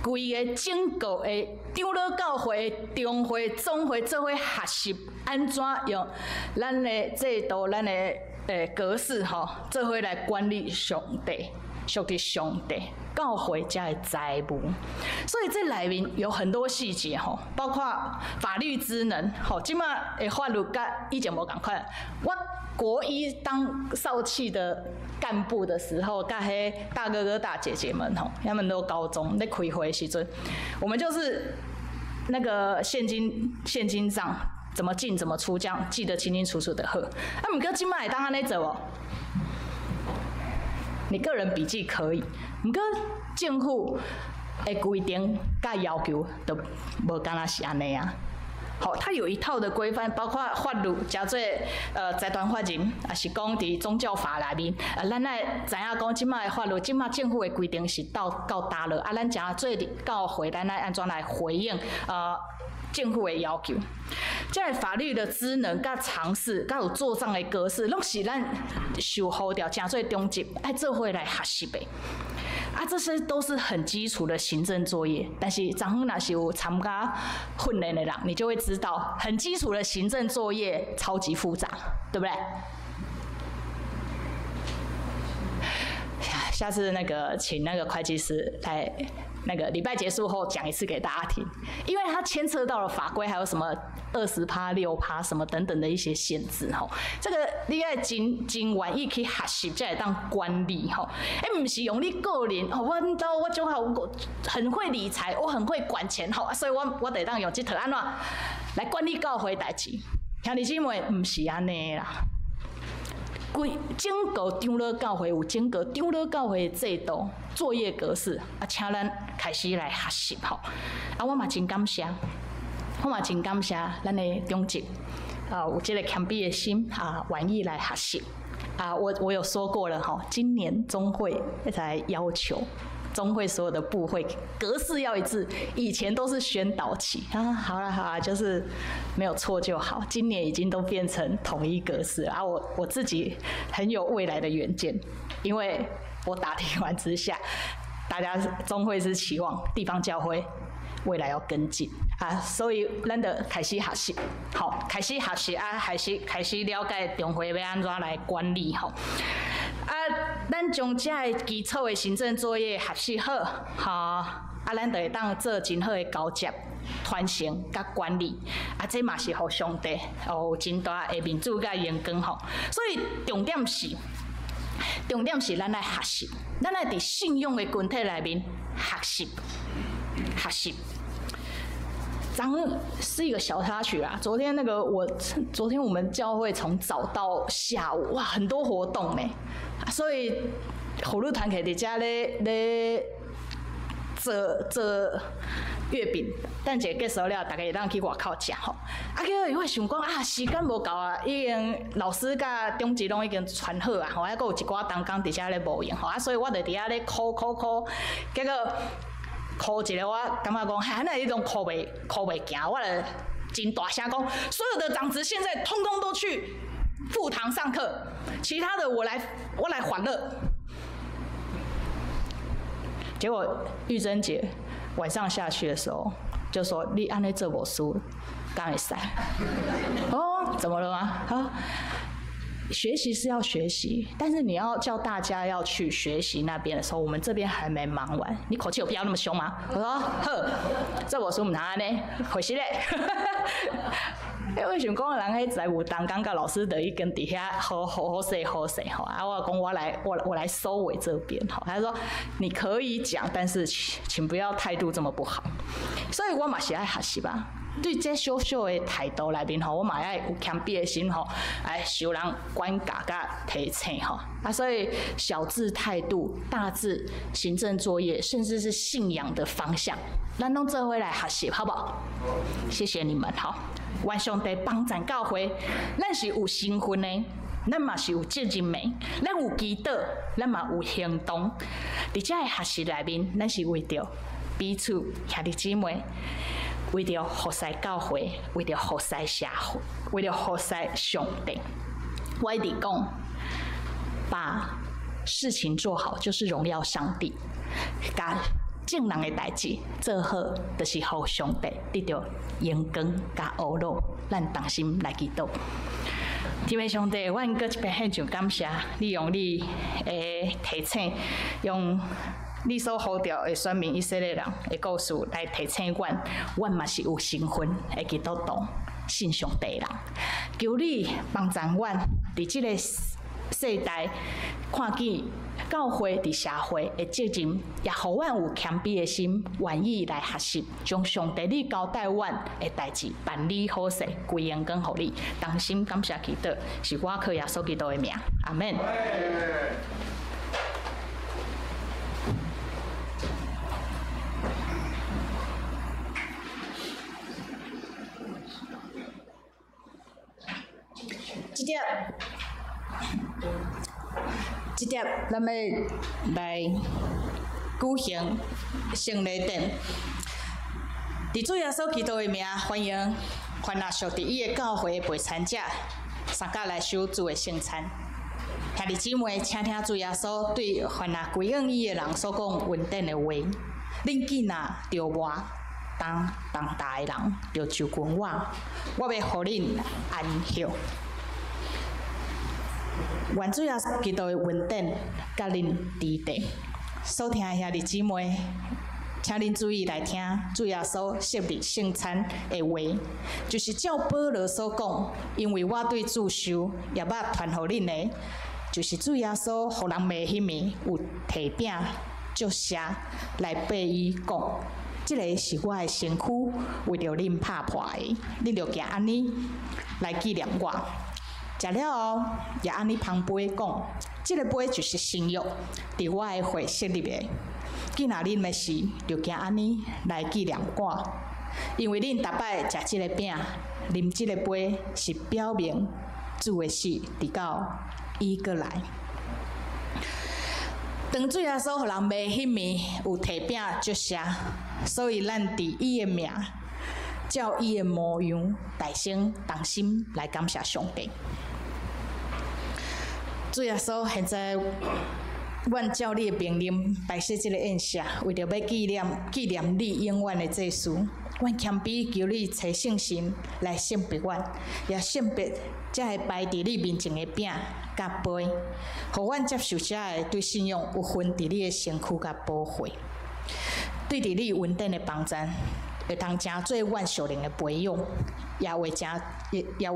規个整個的長老教會、中會、總會做伙學習按怎用咱的制度、咱的格式吼，做伙來管理上帝、屬佇上帝教會遮的財務。所以這內面有很多細節吼，包括法律職能吼，這馬的法律佮以前無仝款。我國一當少契的幹部的時候，佮彼大哥哥大姐姐們吼，他們都高中咧開會的時陣，我們就是那個現金帳怎麼進怎麼出，這樣記得清清楚楚的好。啊，毋過這馬會當按呢做無？你個人筆記可以，毋過政府的規定佮要求都無敢若是按呢啊。好，它有一套的規範，包括法律，誠濟財團法人，抑是講佇宗教法內面，啊，咱愛知影講這馬的法律，這馬政府的規定是到佗落，啊，咱誠濟教會，咱愛按怎來回應政府的要求。這个法律的職能、佮常識、佮有做帳的格式，攏是咱受呼召，成做長執愛做伙來學習的。啊，這些都是很基礎的行政作業，但是昨昏若是有參加訓練的人，你就會知道，很基礎的行政作業超級複雜，對不對？下次那個請那個會計師來，那個禮拜結束後講一次給大家聽，因為它牽涉到了法規，還有什麼20趴、6趴什麼等等的一些限制吼。這個你愛真真願意去學習，才會當管理吼。欸，毋是用你個人吼，我知我就好，我很會理財，我很會管錢吼，所以我會當用這套按怎來管理教會代誌。兄弟姊妹，毋是按呢啦。規整個長老教會有整個長老教會的制度、作業格式，啊，請咱開始來學習吼。啊，我嘛真感謝，我嘛真感謝咱的長執，啊，有這个謙卑的心啊，願意來學習。啊，我有說過了吼，今年中會才要求中會所有的部會格式要一致，以前都是宣導期啊，好啦好啦，就是沒有錯就好。今年已經都變成統一格式啊，我自己很有未來的遠見，因為我打聽完之下，大家中會是期望地方教會未來要跟進啊，所以咱就開始學習，好，開始學習啊，開始了解中會欲按怎來管理吼。啊，咱將這个基礎的行政作業學習好，吼，啊，咱就會當做真好的交接、傳承佮管理。啊，這嘛是予上帝有真大的面子佮榮光吼。所以重點是咱愛學習，咱愛佇信仰的群體內面學習，學習。昨是一個小插曲啊！昨天那個我，昨天我們教會從早到下午，哇，很多活動呢，所以婦女團契佇遮咧做做月餅，等一下結束了，大家會當去外口食吼。啊，結果我想講啊，時間無夠啊，已經老師佮長執攏已經傳好啊，吼，還閣有一寡同工佇遮咧無閒吼，啊，所以我就佇遐咧敲敲敲，結果。箍一个，我感覺講，哈，那你攏箍袂箍袂行，我就真大聲講，所有的長執現在通通都去副堂上課，其他的我來歡樂。結果玉珍姐晚上下去的時候就說：你按呢做無輸，敢會使？哦，怎麼了嗎？啊，學習是要學習，但是你要叫大家要去學習那邊的時候，我們這邊還沒忙完，你口氣有必要那麼兇嗎？我說好，這無輸毋通按呢，回去咧。欸，我想講，人彼財務擔綱佮老師就已經佇遐好好好勢好勢吼，啊，我講我來收尾這邊吼，他說你可以講，但是請不要態度這麼不好。所以我嘛是愛學習吧，對這小小的態度內面吼，我嘛愛有謙卑的心吼，來受人管教佮提醒吼。啊，所以小至態度，大至行政作業，甚至是信仰的方向，咱攏做伙來學習，好不好？謝謝你們，好。願上帝幫贊教會，咱是有身份的，咱嘛是有責任的，咱有祈禱，咱嘛有行動。佇這个學習內面，咱是為著彼此兄弟姊妹，為著服侍教會，為著服侍社會，為著服侍上帝。我一直講，把事情做好就是榮耀上帝，共眾人的代誌做好，就是予上帝得著榮光佮呵咾。咱同心來祈禱。天父上帝，阮閣一擺獻上感謝，你用你的提醒，用你所呼召的選民以色列人的故事來提醒阮，阮嘛是有身份的基督徒，信上帝的人。求你幫助阮佇這个世代看見教會佇社會的責任，也予阮有謙卑的心，願意來學習，將上帝你交代阮的代誌辦理好勢，歸榮光予你。同心感謝祈禱，是我靠耶穌基督的名，阿們。這點，這點，咱欲來舉行聖禮典。佇主耶穌基督的名，歡迎凡若屬佇伊的教會的陪餐者，相佮來守主的聖餐。兄弟姊妹，請聽主耶穌對凡若歸向伊的人所講恩典的話。恁囝若著我擔重擔的人，就就近我，我欲予恁安歇。願主耶穌基督的恩典佮恁佇佇。所聽的兄弟姊妹，請恁注意來聽主耶穌設立聖餐的話，就是照保羅所講，因為我對主受，也捌傳予恁的，就是主耶穌予人賣彼暝，有提餅祝謝來擘伊講，這个是我的身軀，為著恁拍破的，恁著行按呢來紀念我。食了後，也按呢捧杯講，這个杯就是新約，佇我的血設立的。既若恁的時，就行按呢來紀念我。因為恁逐擺食這个餅，啉這个杯，是表明主的死，直到伊閣來。當主耶穌予人賣彼暝，有提餅祝謝，所以咱佇伊的名，照伊的模樣，大聲同心來感謝上帝。主耶穌，現在阮照你的命令擺設這个宴席，為著欲紀念你永遠的祭司。阮謙卑求你差聖神來聖別阮，也聖別這个擺佇你面前的餅佮杯，予阮接受這个對信仰有份佇你的身軀佮寶血，對佇你恩典的幫贊，會通成做阮屬靈的培養，也會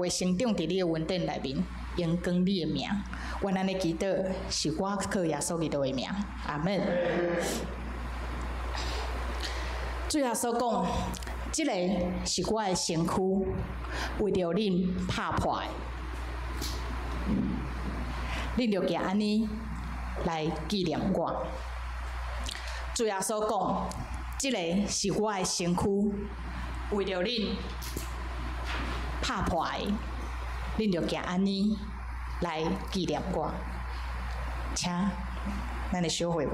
成長佇你的恩典內面，榮光你的名。阮按呢祈禱，是我靠耶穌基督的名，阿們。主耶穌講：這个是我的身軀，為著恁拍破的，恁著行按呢來紀念我。主耶穌講：這个是我的身軀，為著恁拍破的，恁著行按呢來紀念我。請咱的小會員。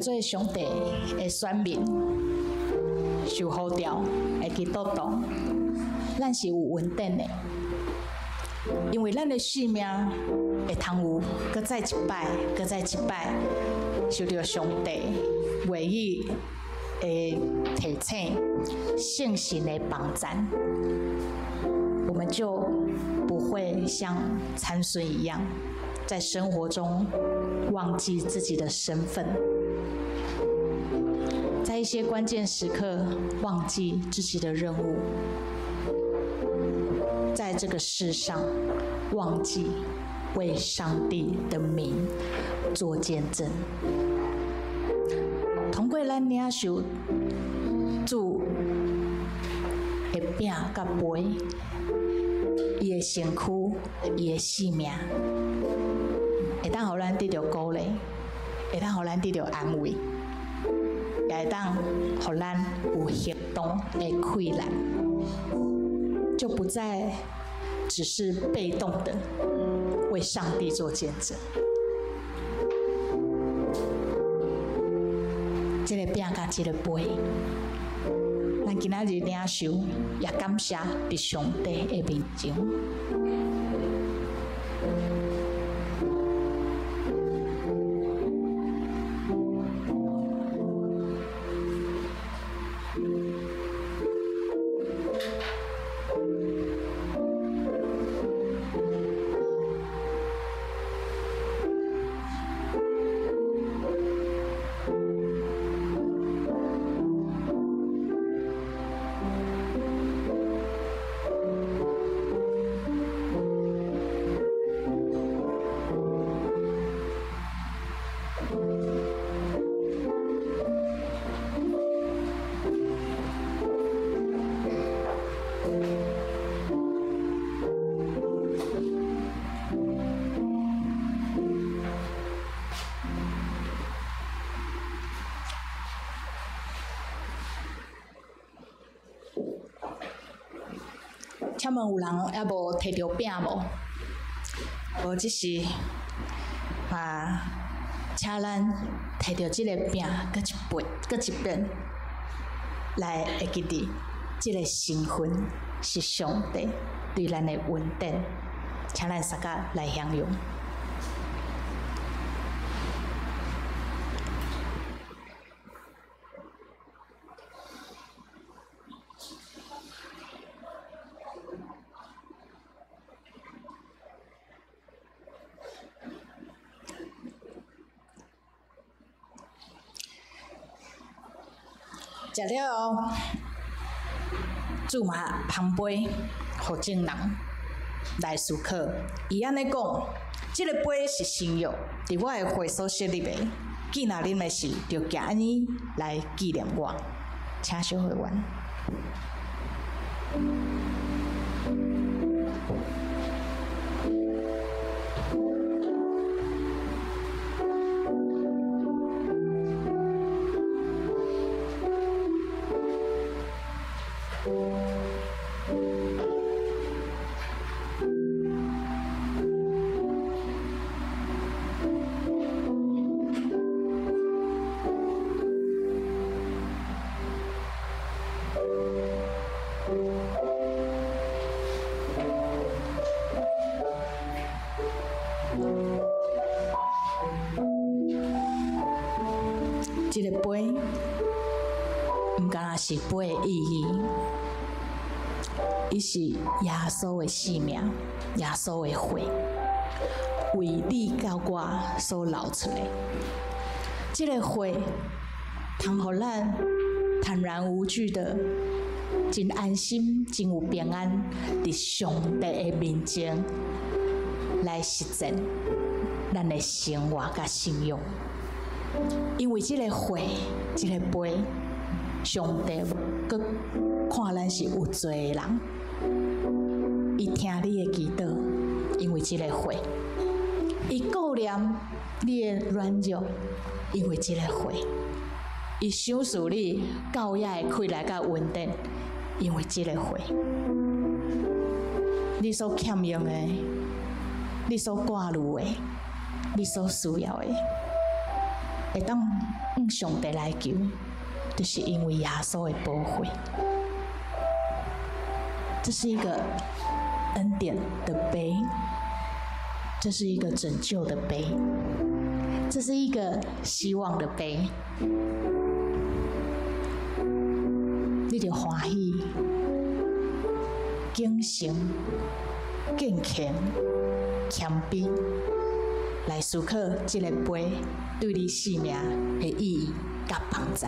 做上帝的選民，受呼召的基督徒，咱是有恩典的，因為咱的性命會通有閣再一擺，閣再一擺受著上帝話語的提醒、聖神的幫贊，我們就不會像參孫一樣，在生活中忘記自己的身份，在一些關鍵時刻忘記自己的任務，在這個世上忘記為上帝的名做見證。通過咱領受主的餅佮杯，伊的身軀，伊的性命，會當予咱得著鼓勵，會當予咱得著安慰，也會當予咱有行動的氣力，就不再只是被動的為上帝做見證。這個餅佮這個杯，咱今仔日領受，也感謝佇上帝的面前。請問有人猶無提著餅無？無，這是啊，請咱提著這個餅，閣一杯，閣一遍來會記得這個身份是上帝對咱的恩典，請咱大家來享用。食了後，主嘛捧杯予眾人來思考。伊按呢講：這個杯是新約，佇我的血所設立的。既若啉的時，就行按呢來紀念我。請小會員。這個杯，毋敢若是杯的意義，伊是耶穌的性命，耶穌的血，為你佮我所流出的。這個血，通予咱坦然無懼的，真安心、真有平安，佇上帝的面前來實踐咱的生活佮信仰。因為這個血、這個杯，上帝閣看咱是有罪的人，伊聽你的祈禱，因為這個血；伊顧念你的軟弱，因為這個血；伊賞賜你教會的氣力佮恩典，因為這個血。你所欠用的，你所掛慮的，你所需要的，會當向向上帝來求，就是因為耶穌的寶血。這是一個恩典的杯，這是一個拯救的杯，這是一個希望的杯。你著歡喜、虔誠、敬虔、謙卑，來思考這个杯對你生命的意義佮幫助。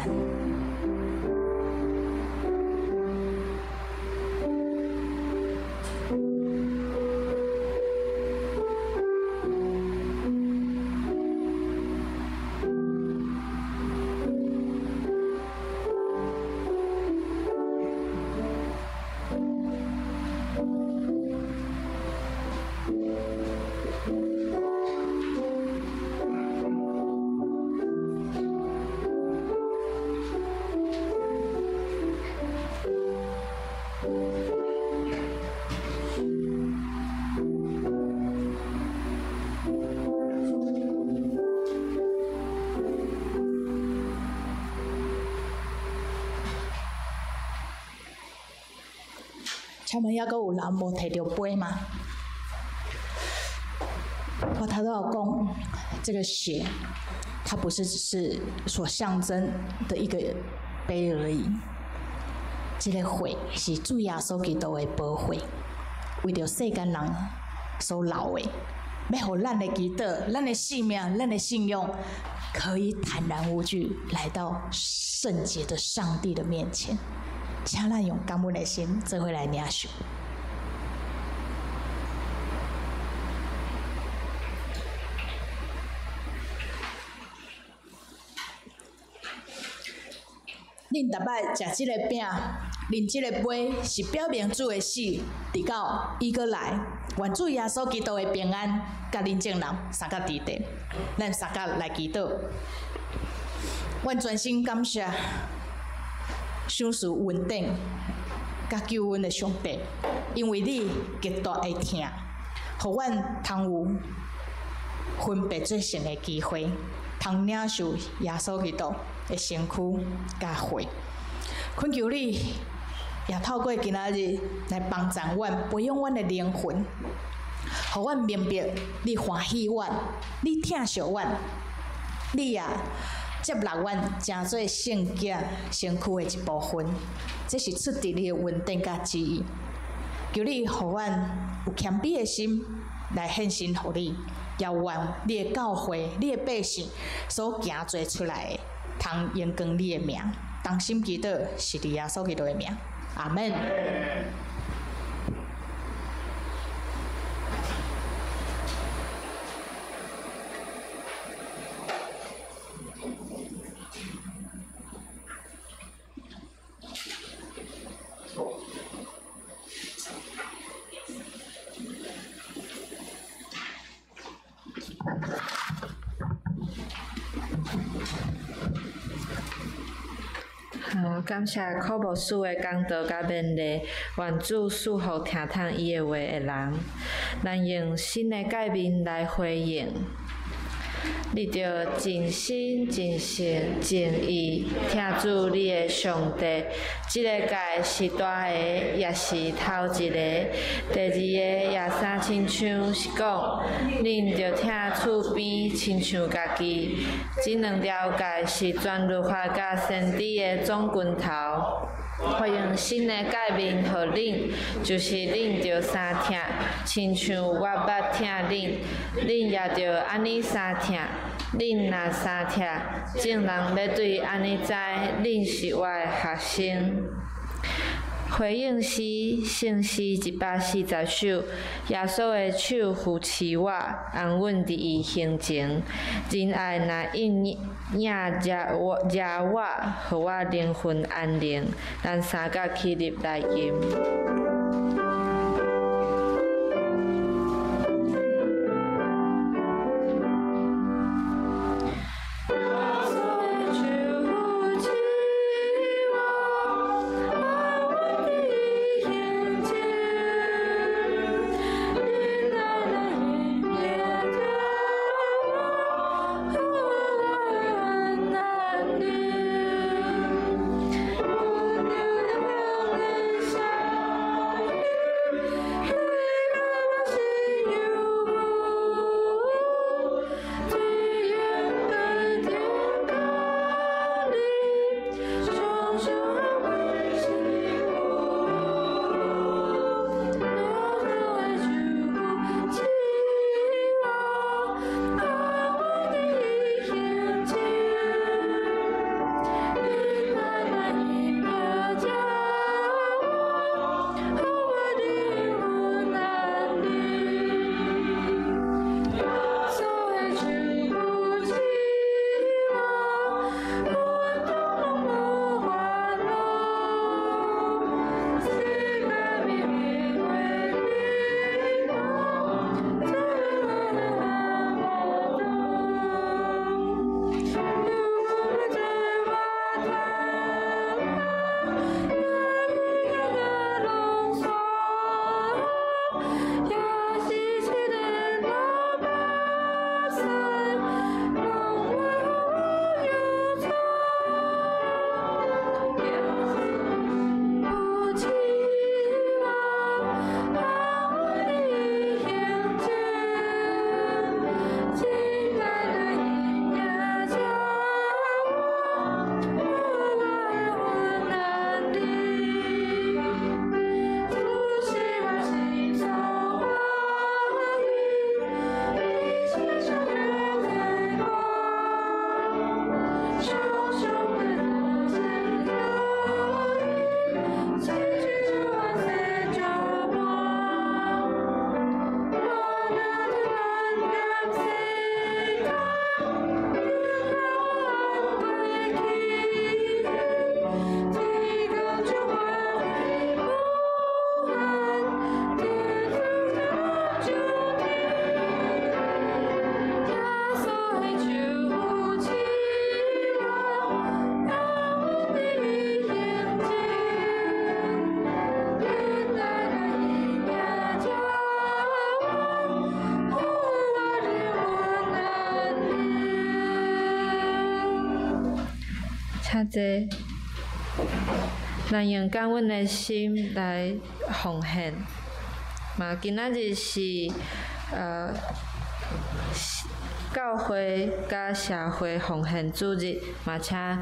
請問猶閣有人無提著杯嗎？我頭拄有講，這個血，它不是只是所象徵的一個杯而已。這个血是主耶穌基督的寶血，為著世間人所流的，欲予咱的祈禱、咱的生命、咱的信仰，可以坦然無懼來到聖潔的上帝的面前。請咱用感恩的心，做伙來領受。恁逐擺食這个餅，啉這个杯，是表明主的死，直到伊閣來。願主耶穌基督的平安，佮恁眾人相佮佇地。咱相佮來祈禱。阮全心感謝賞賜恩典佮救阮的上帝，因為你極大的疼，予阮通有分別做聖的機會，通領受耶穌基督的身軀佮血。懇求你，也透過今仔日來幫助阮，培養阮的靈魂，予阮明白你歡喜阮，你疼惜阮，你也接納阮，成做聖潔身軀的一部分。這是出自你的恩典佮旨意。求你予阮有謙卑的心來獻身予你，也願你的教會、你的百姓所行做出來的，通榮光你的名。同心祈禱，是佇耶穌基督的名。阿們。好，感謝柯牧師的講道佮勉勵，願主賜福聽通伊的話的人。咱用新的誡命來回應。你著盡心、盡性、盡意疼主你的上帝。這个誡是大个，也是頭一个。第二个也相親像是講，恁著疼厝邊親像家己。這兩條誡是全律法佮先知的總拳頭。我用新的誡命予恁，就是恁著相疼，親像我捌疼恁，恁也著按呢相疼。恁若相疼，眾人欲對按呢知，恁是我的學生。回應詩，聖詩140首。耶穌的手扶持我，安穩佇伊胸前。仁愛若應迎接我，予我靈魂安寧。咱三甲起立來吟。請坐。咱用感恩的心來奉獻。嘛，今仔日是教會佮社會奉獻主日，嘛請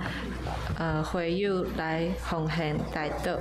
會友來奉獻代禱。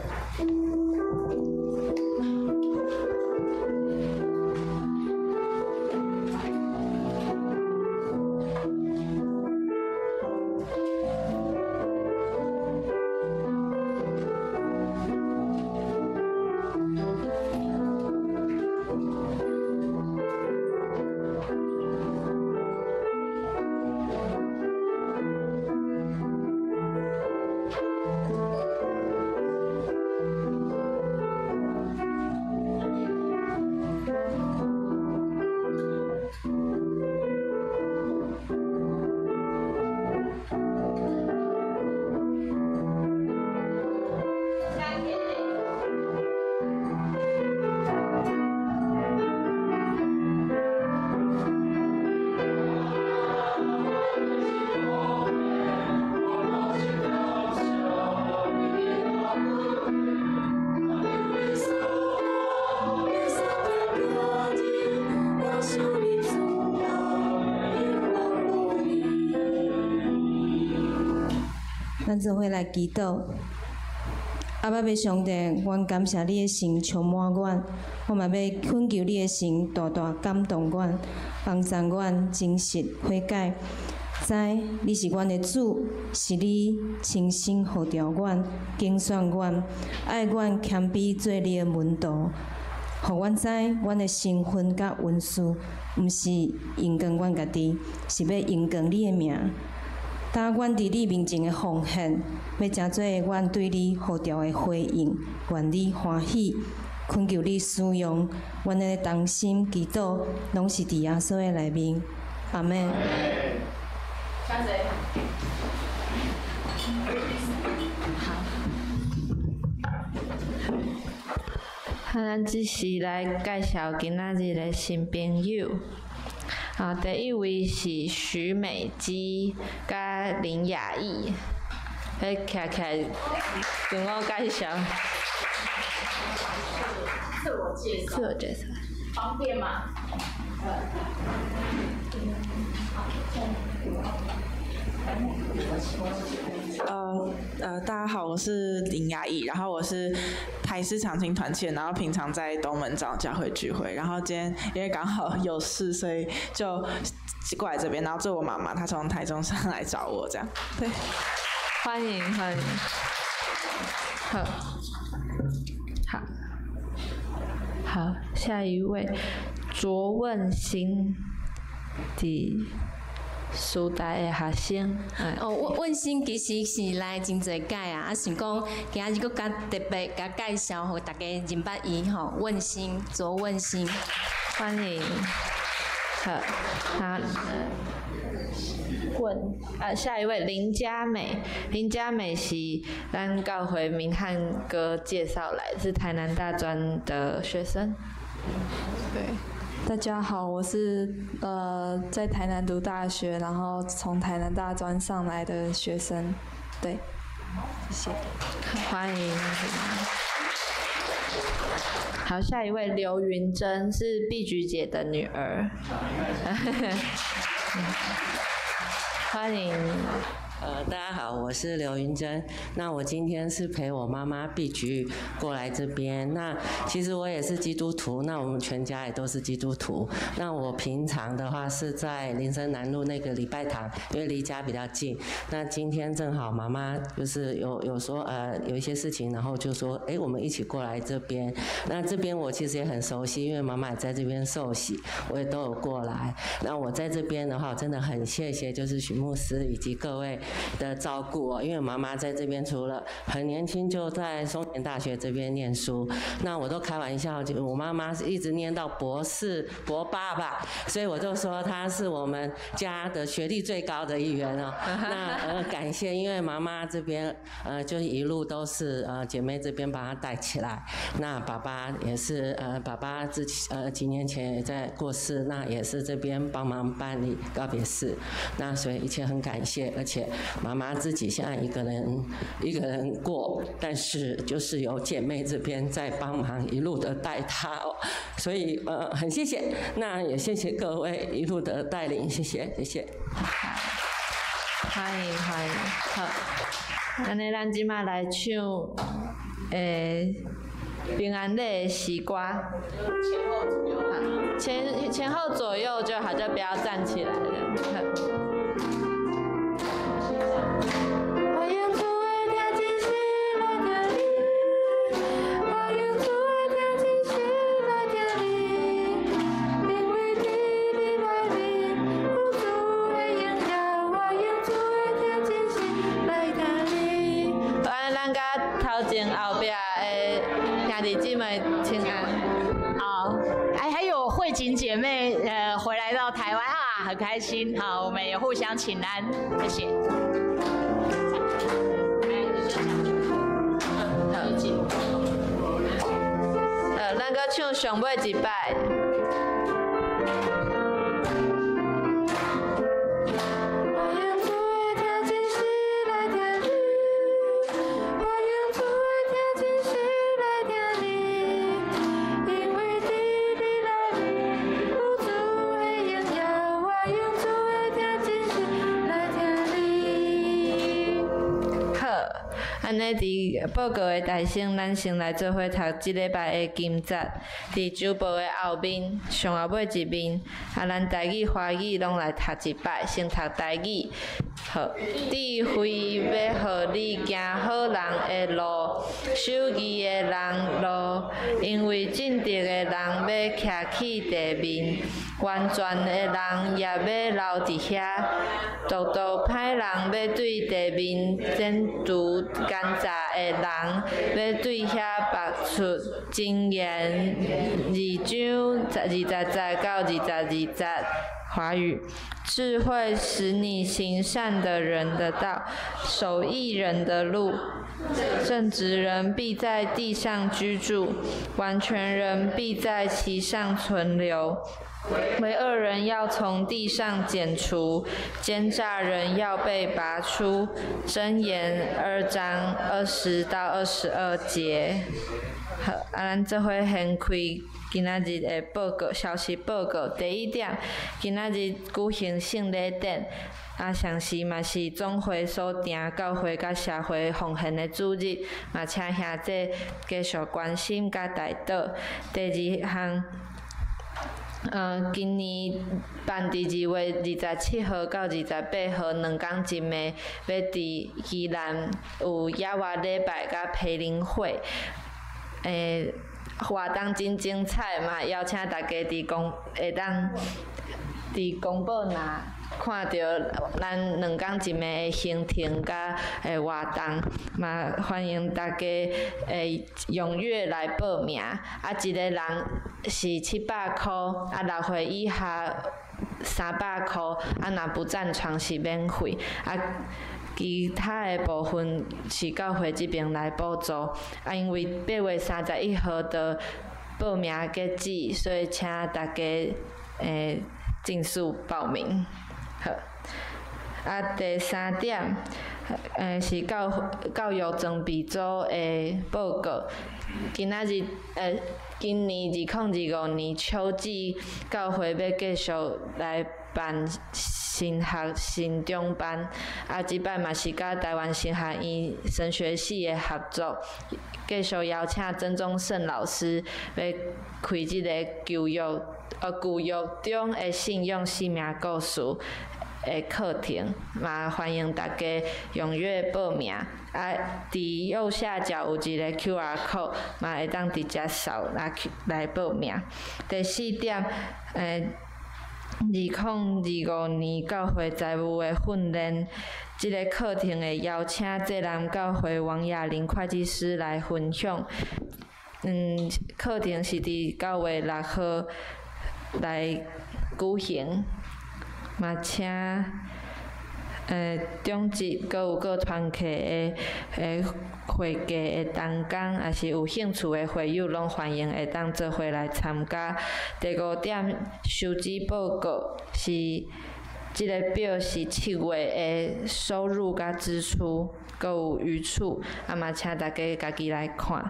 咱做伙來祈禱。阿爸父上帝，阮感謝你的神充滿阮，我嘛欲懇求你的神大大感動阮，幫助阮真實悔改。知你是阮的主，是你親身呼召阮、揀選阮，愛阮謙卑做你的門徒，予阮知阮的身份佮恩賜，毋是榮光阮家己，是欲榮光你的名。當阮佇你面前的奉獻，欲成做阮對你呼召的回應，願你歡喜，懇求你使用阮的同心祈禱，攏是佇耶穌的內面。阿們。好，咱這時來介紹今仔日的新朋友。啊，第一位是許美姬佮林雅懿，來徛起來自我介紹。自我介紹。自我介紹。方便嗎？大家好，我是林雅懿，然後我是台師長青團契，然後平常在東門長教會聚會，然後今天因為剛好有事，所以就過來這邊，然後這我媽媽，她從台中上來找我，這樣，對，歡迎歡迎，好，好，好，下一位卓問心佇師大的學生。哦，問心其實是來真濟屆啊，啊想講今日閣較特別共介紹，予大家認捌伊吼。問心，卓問心，歡迎。好，好，問啊，下一位林佳美，林佳美是咱教會明翰哥介紹來，是台南大專的學生。對。大家好，我是在台南讀大學，然後從台南大專上來的學生，對，謝謝。歡迎。好，下一位劉雲珍是碧菊姐的女兒。歡迎。大家好，我是劉雲珍。那我今天是陪我媽媽碧菊過來這邊。那其實我也是基督徒，那我們全家也都是基督徒。那我平常的話是在林森南路那個禮拜堂，因為離家比較近。那今天正好媽媽就是有說有一些事情，然後就說，哎，我們一起過來這邊。那這邊我其實也很熟悉，因為媽媽也在這邊受洗，我也都有過來。那我在這邊的話，我真的很謝謝就是許牧師以及各位的照顧哦，因為媽媽在這邊除了很年輕就在松田大學這邊念書，那我都開玩笑，就我媽媽是一直念到博士、博八吧，所以我就說她是我們家的學歷最高的一員哦。那感謝，因為媽媽這邊就一路都是姐妹這邊把她帶起來，那爸爸也是爸爸之前幾年前也在過世，那也是這邊幫忙辦理告別式，那所以一切很感謝，而且妈妈自己现在一个人一个人过，但是就是有姐妹这边在帮忙，一路的带她哦，所以很谢谢，那也谢谢各位一路的带领，谢谢谢谢。歡迎歡迎，好，按呢咱這馬來唱平安禮的詩歌。前後左右。前後左右就好，就不要站起來了。我用主的聽真實來聽你，我用主的聽真實來聽你，因為佇你內面有主的榮耀，我用主的聽真實來聽你。來，咱佮頭前後壁的兄弟姊妹請安。好，哎，還有慧錦姐妹，回來到台灣啊，很開心。好，我們也互相請安，謝謝。咱閣唱上尾一擺。我用主的聽真實來聽你，我用主的聽真實來聽你，因為佇你內面有主的榮耀，我用主的聽真實來聽你。好，按呢佇報告的大先，咱先來做伙讀這禮拜的經節，佇周報的後面上後尾一面，啊，咱台語、華語攏來讀一擺，先讀台語。好，智慧欲予你行好人的路，守義的人路，因為正直的人欲徛起地面，完全的人也欲留佇遐。獨獨歹人欲對地面剪除奸詐的人，欲對遐拔出箴言2章20節到22節。華語，智慧使你行善的人的道，守義人的路。正直人必在地上居住，完全人必在其上存留。為惡人要從地上剪除，奸詐人要被拔出。箴言2章20到22節。好，啊，咱做伙掀開今仔日的報告，消息報告。第一點，今仔日舉行聖禮典，啊，同時嘛是總會所定教會佮社會奉獻的主日，嘛請兄弟繼續關心佮代禱。第二項，今年辦佇2月27號到28號2工一暝，欲佇宜蘭有野外禮拜佮培靈會，活動真精彩嘛，邀請大家佇公會當佇公報內看著咱2工一暝的行程佮活動，嘛歡迎大家會踴躍來報名。啊，一个人是700箍，啊，6歲以下300箍，啊，若不佔床是免費。啊，其他的部分是教會這邊來補助。啊，因為8月31號就報名截止，所以請大家盡速報名。好，啊，第三點，是教育裝備組的報告。今仔日，今年2025年秋季教會欲繼續來辦神學成長班，啊，這擺嘛是佮台灣神學院神學系的合作，繼續邀請曾宗盛老師欲開這個舊約中的信仰生命故事的課程，嘛歡迎大家踴躍報名。啊，佇右下角有一個 QR code，嘛會當直接掃來報名。第四點，2025年教會財務的訓練，這個課程會邀請濟南教會王雅玲會計師來分享。課程是佇9月6號來舉行，嘛請長執閣有各團契的會計的同工，抑是有興趣的會友，攏歡迎會當做伙來參加。第五點，收支報告是這个表是7月的收入佮支出，閣有余厝，啊嘛請大家家己來看。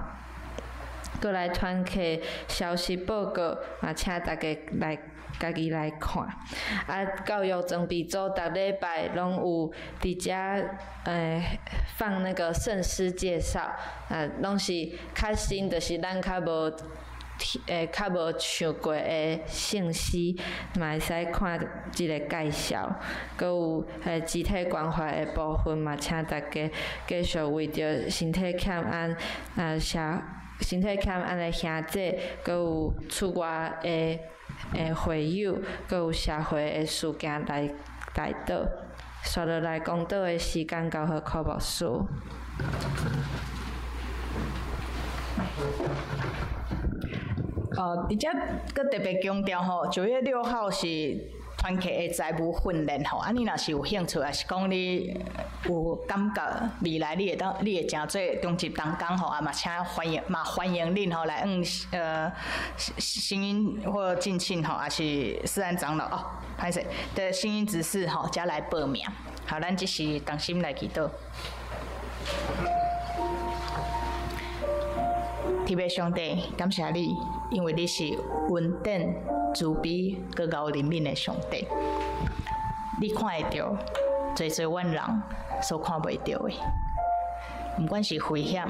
閣來團契消息報告，嘛請大家來家己來看。啊，教育裝備組逐禮拜攏有佇遮放那個聖詩介紹，啊，攏是較新，就是咱較無較無唱過的聖詩，嘛會使看這个介紹。閣有肢體關懷的部分，嘛請大家繼續為著身體欠安啊社身體欠安的兄弟，閣有出外的會友，閣有社會的事件來代禱。紲落來講道的時間交予柯牧師。佇遮閣特別強調吼，9月6號是團契的財務訓練吼，啊，你若是有興趣，抑是講你有感覺未來你會當，你會誠做中職同工吼，啊嘛請歡迎，嘛歡迎恁吼來向新英或進慶吼，抑是思安長老哦，歹勢，的新英執事吼，才來報名。好，咱這是同心來祈禱。天父上帝，感謝你，因為你是恩典、慈悲、閣厚憐憫的上帝。你看會著濟濟阮人所看袂著的，毋管是危險，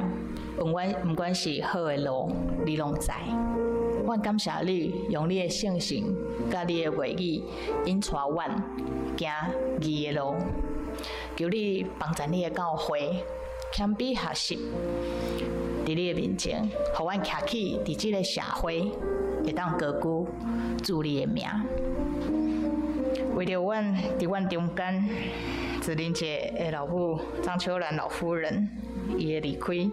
毋管是好的路，你攏知。阮感謝你，用你的聖神佮你的話語引帶阮行義的路。求你幫助你的教會謙卑學習。佇你的面前，予阮徛起佇這個社會，會當高舉主你的名。為著阮佇阮中間，子玲姐的老母張秋蘭老夫人，伊的離開，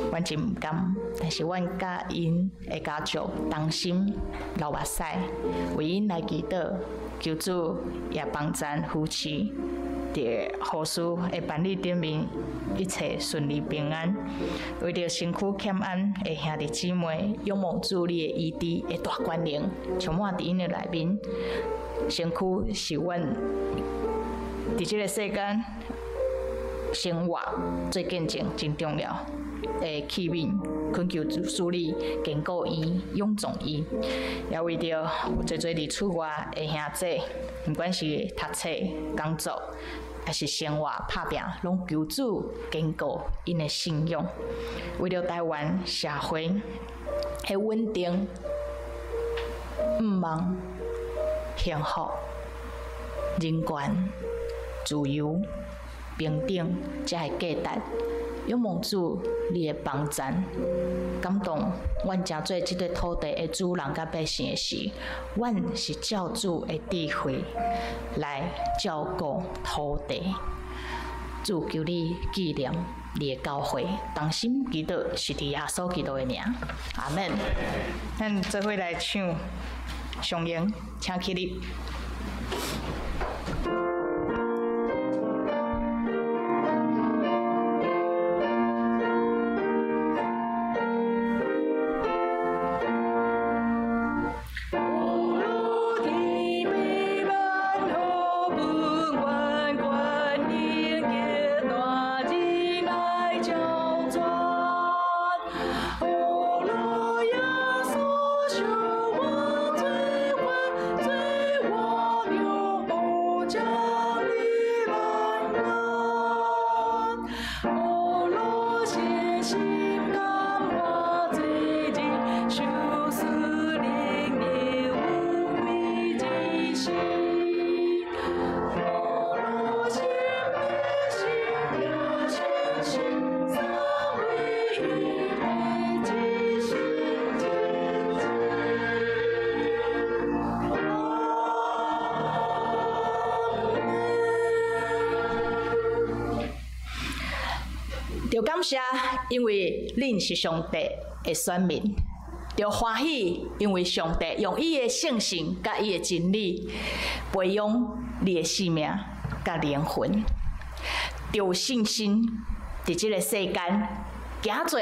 阮真毋甘。但是阮佮𪜶的家族同心流目屎，為𪜶來祈禱，求主也幫贊扶持。佇後事的辦理頂面，一切順利平安。為著身軀欠安的兄弟姊妹，仰望主你的醫治的大權能，充滿佇𪜶的內面。身軀是阮佇這个世間生活做見證真重要的器皿，懇求主你堅固伊、勇壯伊。也為著濟濟佇厝外的兄弟，毋管是讀冊、工作，抑是生活拍拚，攏求主堅固𪜶的信仰。為著台灣社會的穩定、毋望、幸福、人權、自由、平等，這个價值，仰望主你的幫贊，感動阮成做這塊土地的主人佮百姓的時，阮是照主的智慧來照顧土地。主求你紀念你的教會，同心祈禱是佇耶穌基督的名，阿們。咱做伙來唱上英，請起立。著感謝，因為恁是上帝的選民；著歡喜，因為上帝用伊的聖神佮伊的真理培養你的生命佮靈魂。著有信心，佇這个世間行做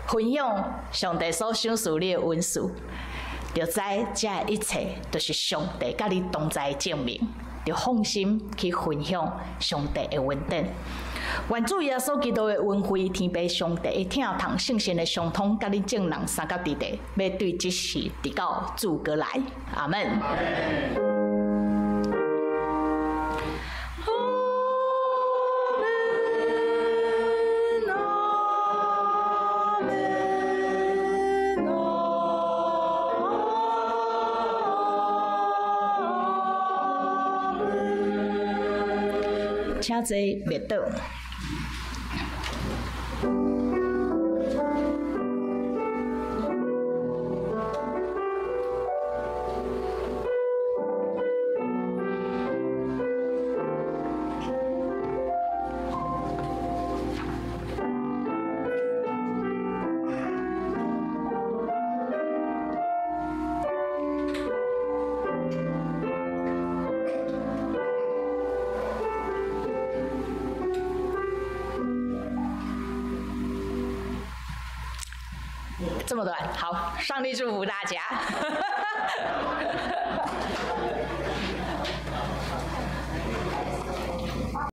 分享上帝所賞賜你的恩賜，著知這一切都是上帝佮你同在的證明。著放心去分享上帝的恩典。願主耶穌基督的恩惠、天父上帝的疼痛、聖神的相通，佮恁眾人相佮佇咧，欲對這時直到主閣來。阿們。請坐，默禱。這麼短，好，上帝祝福大家。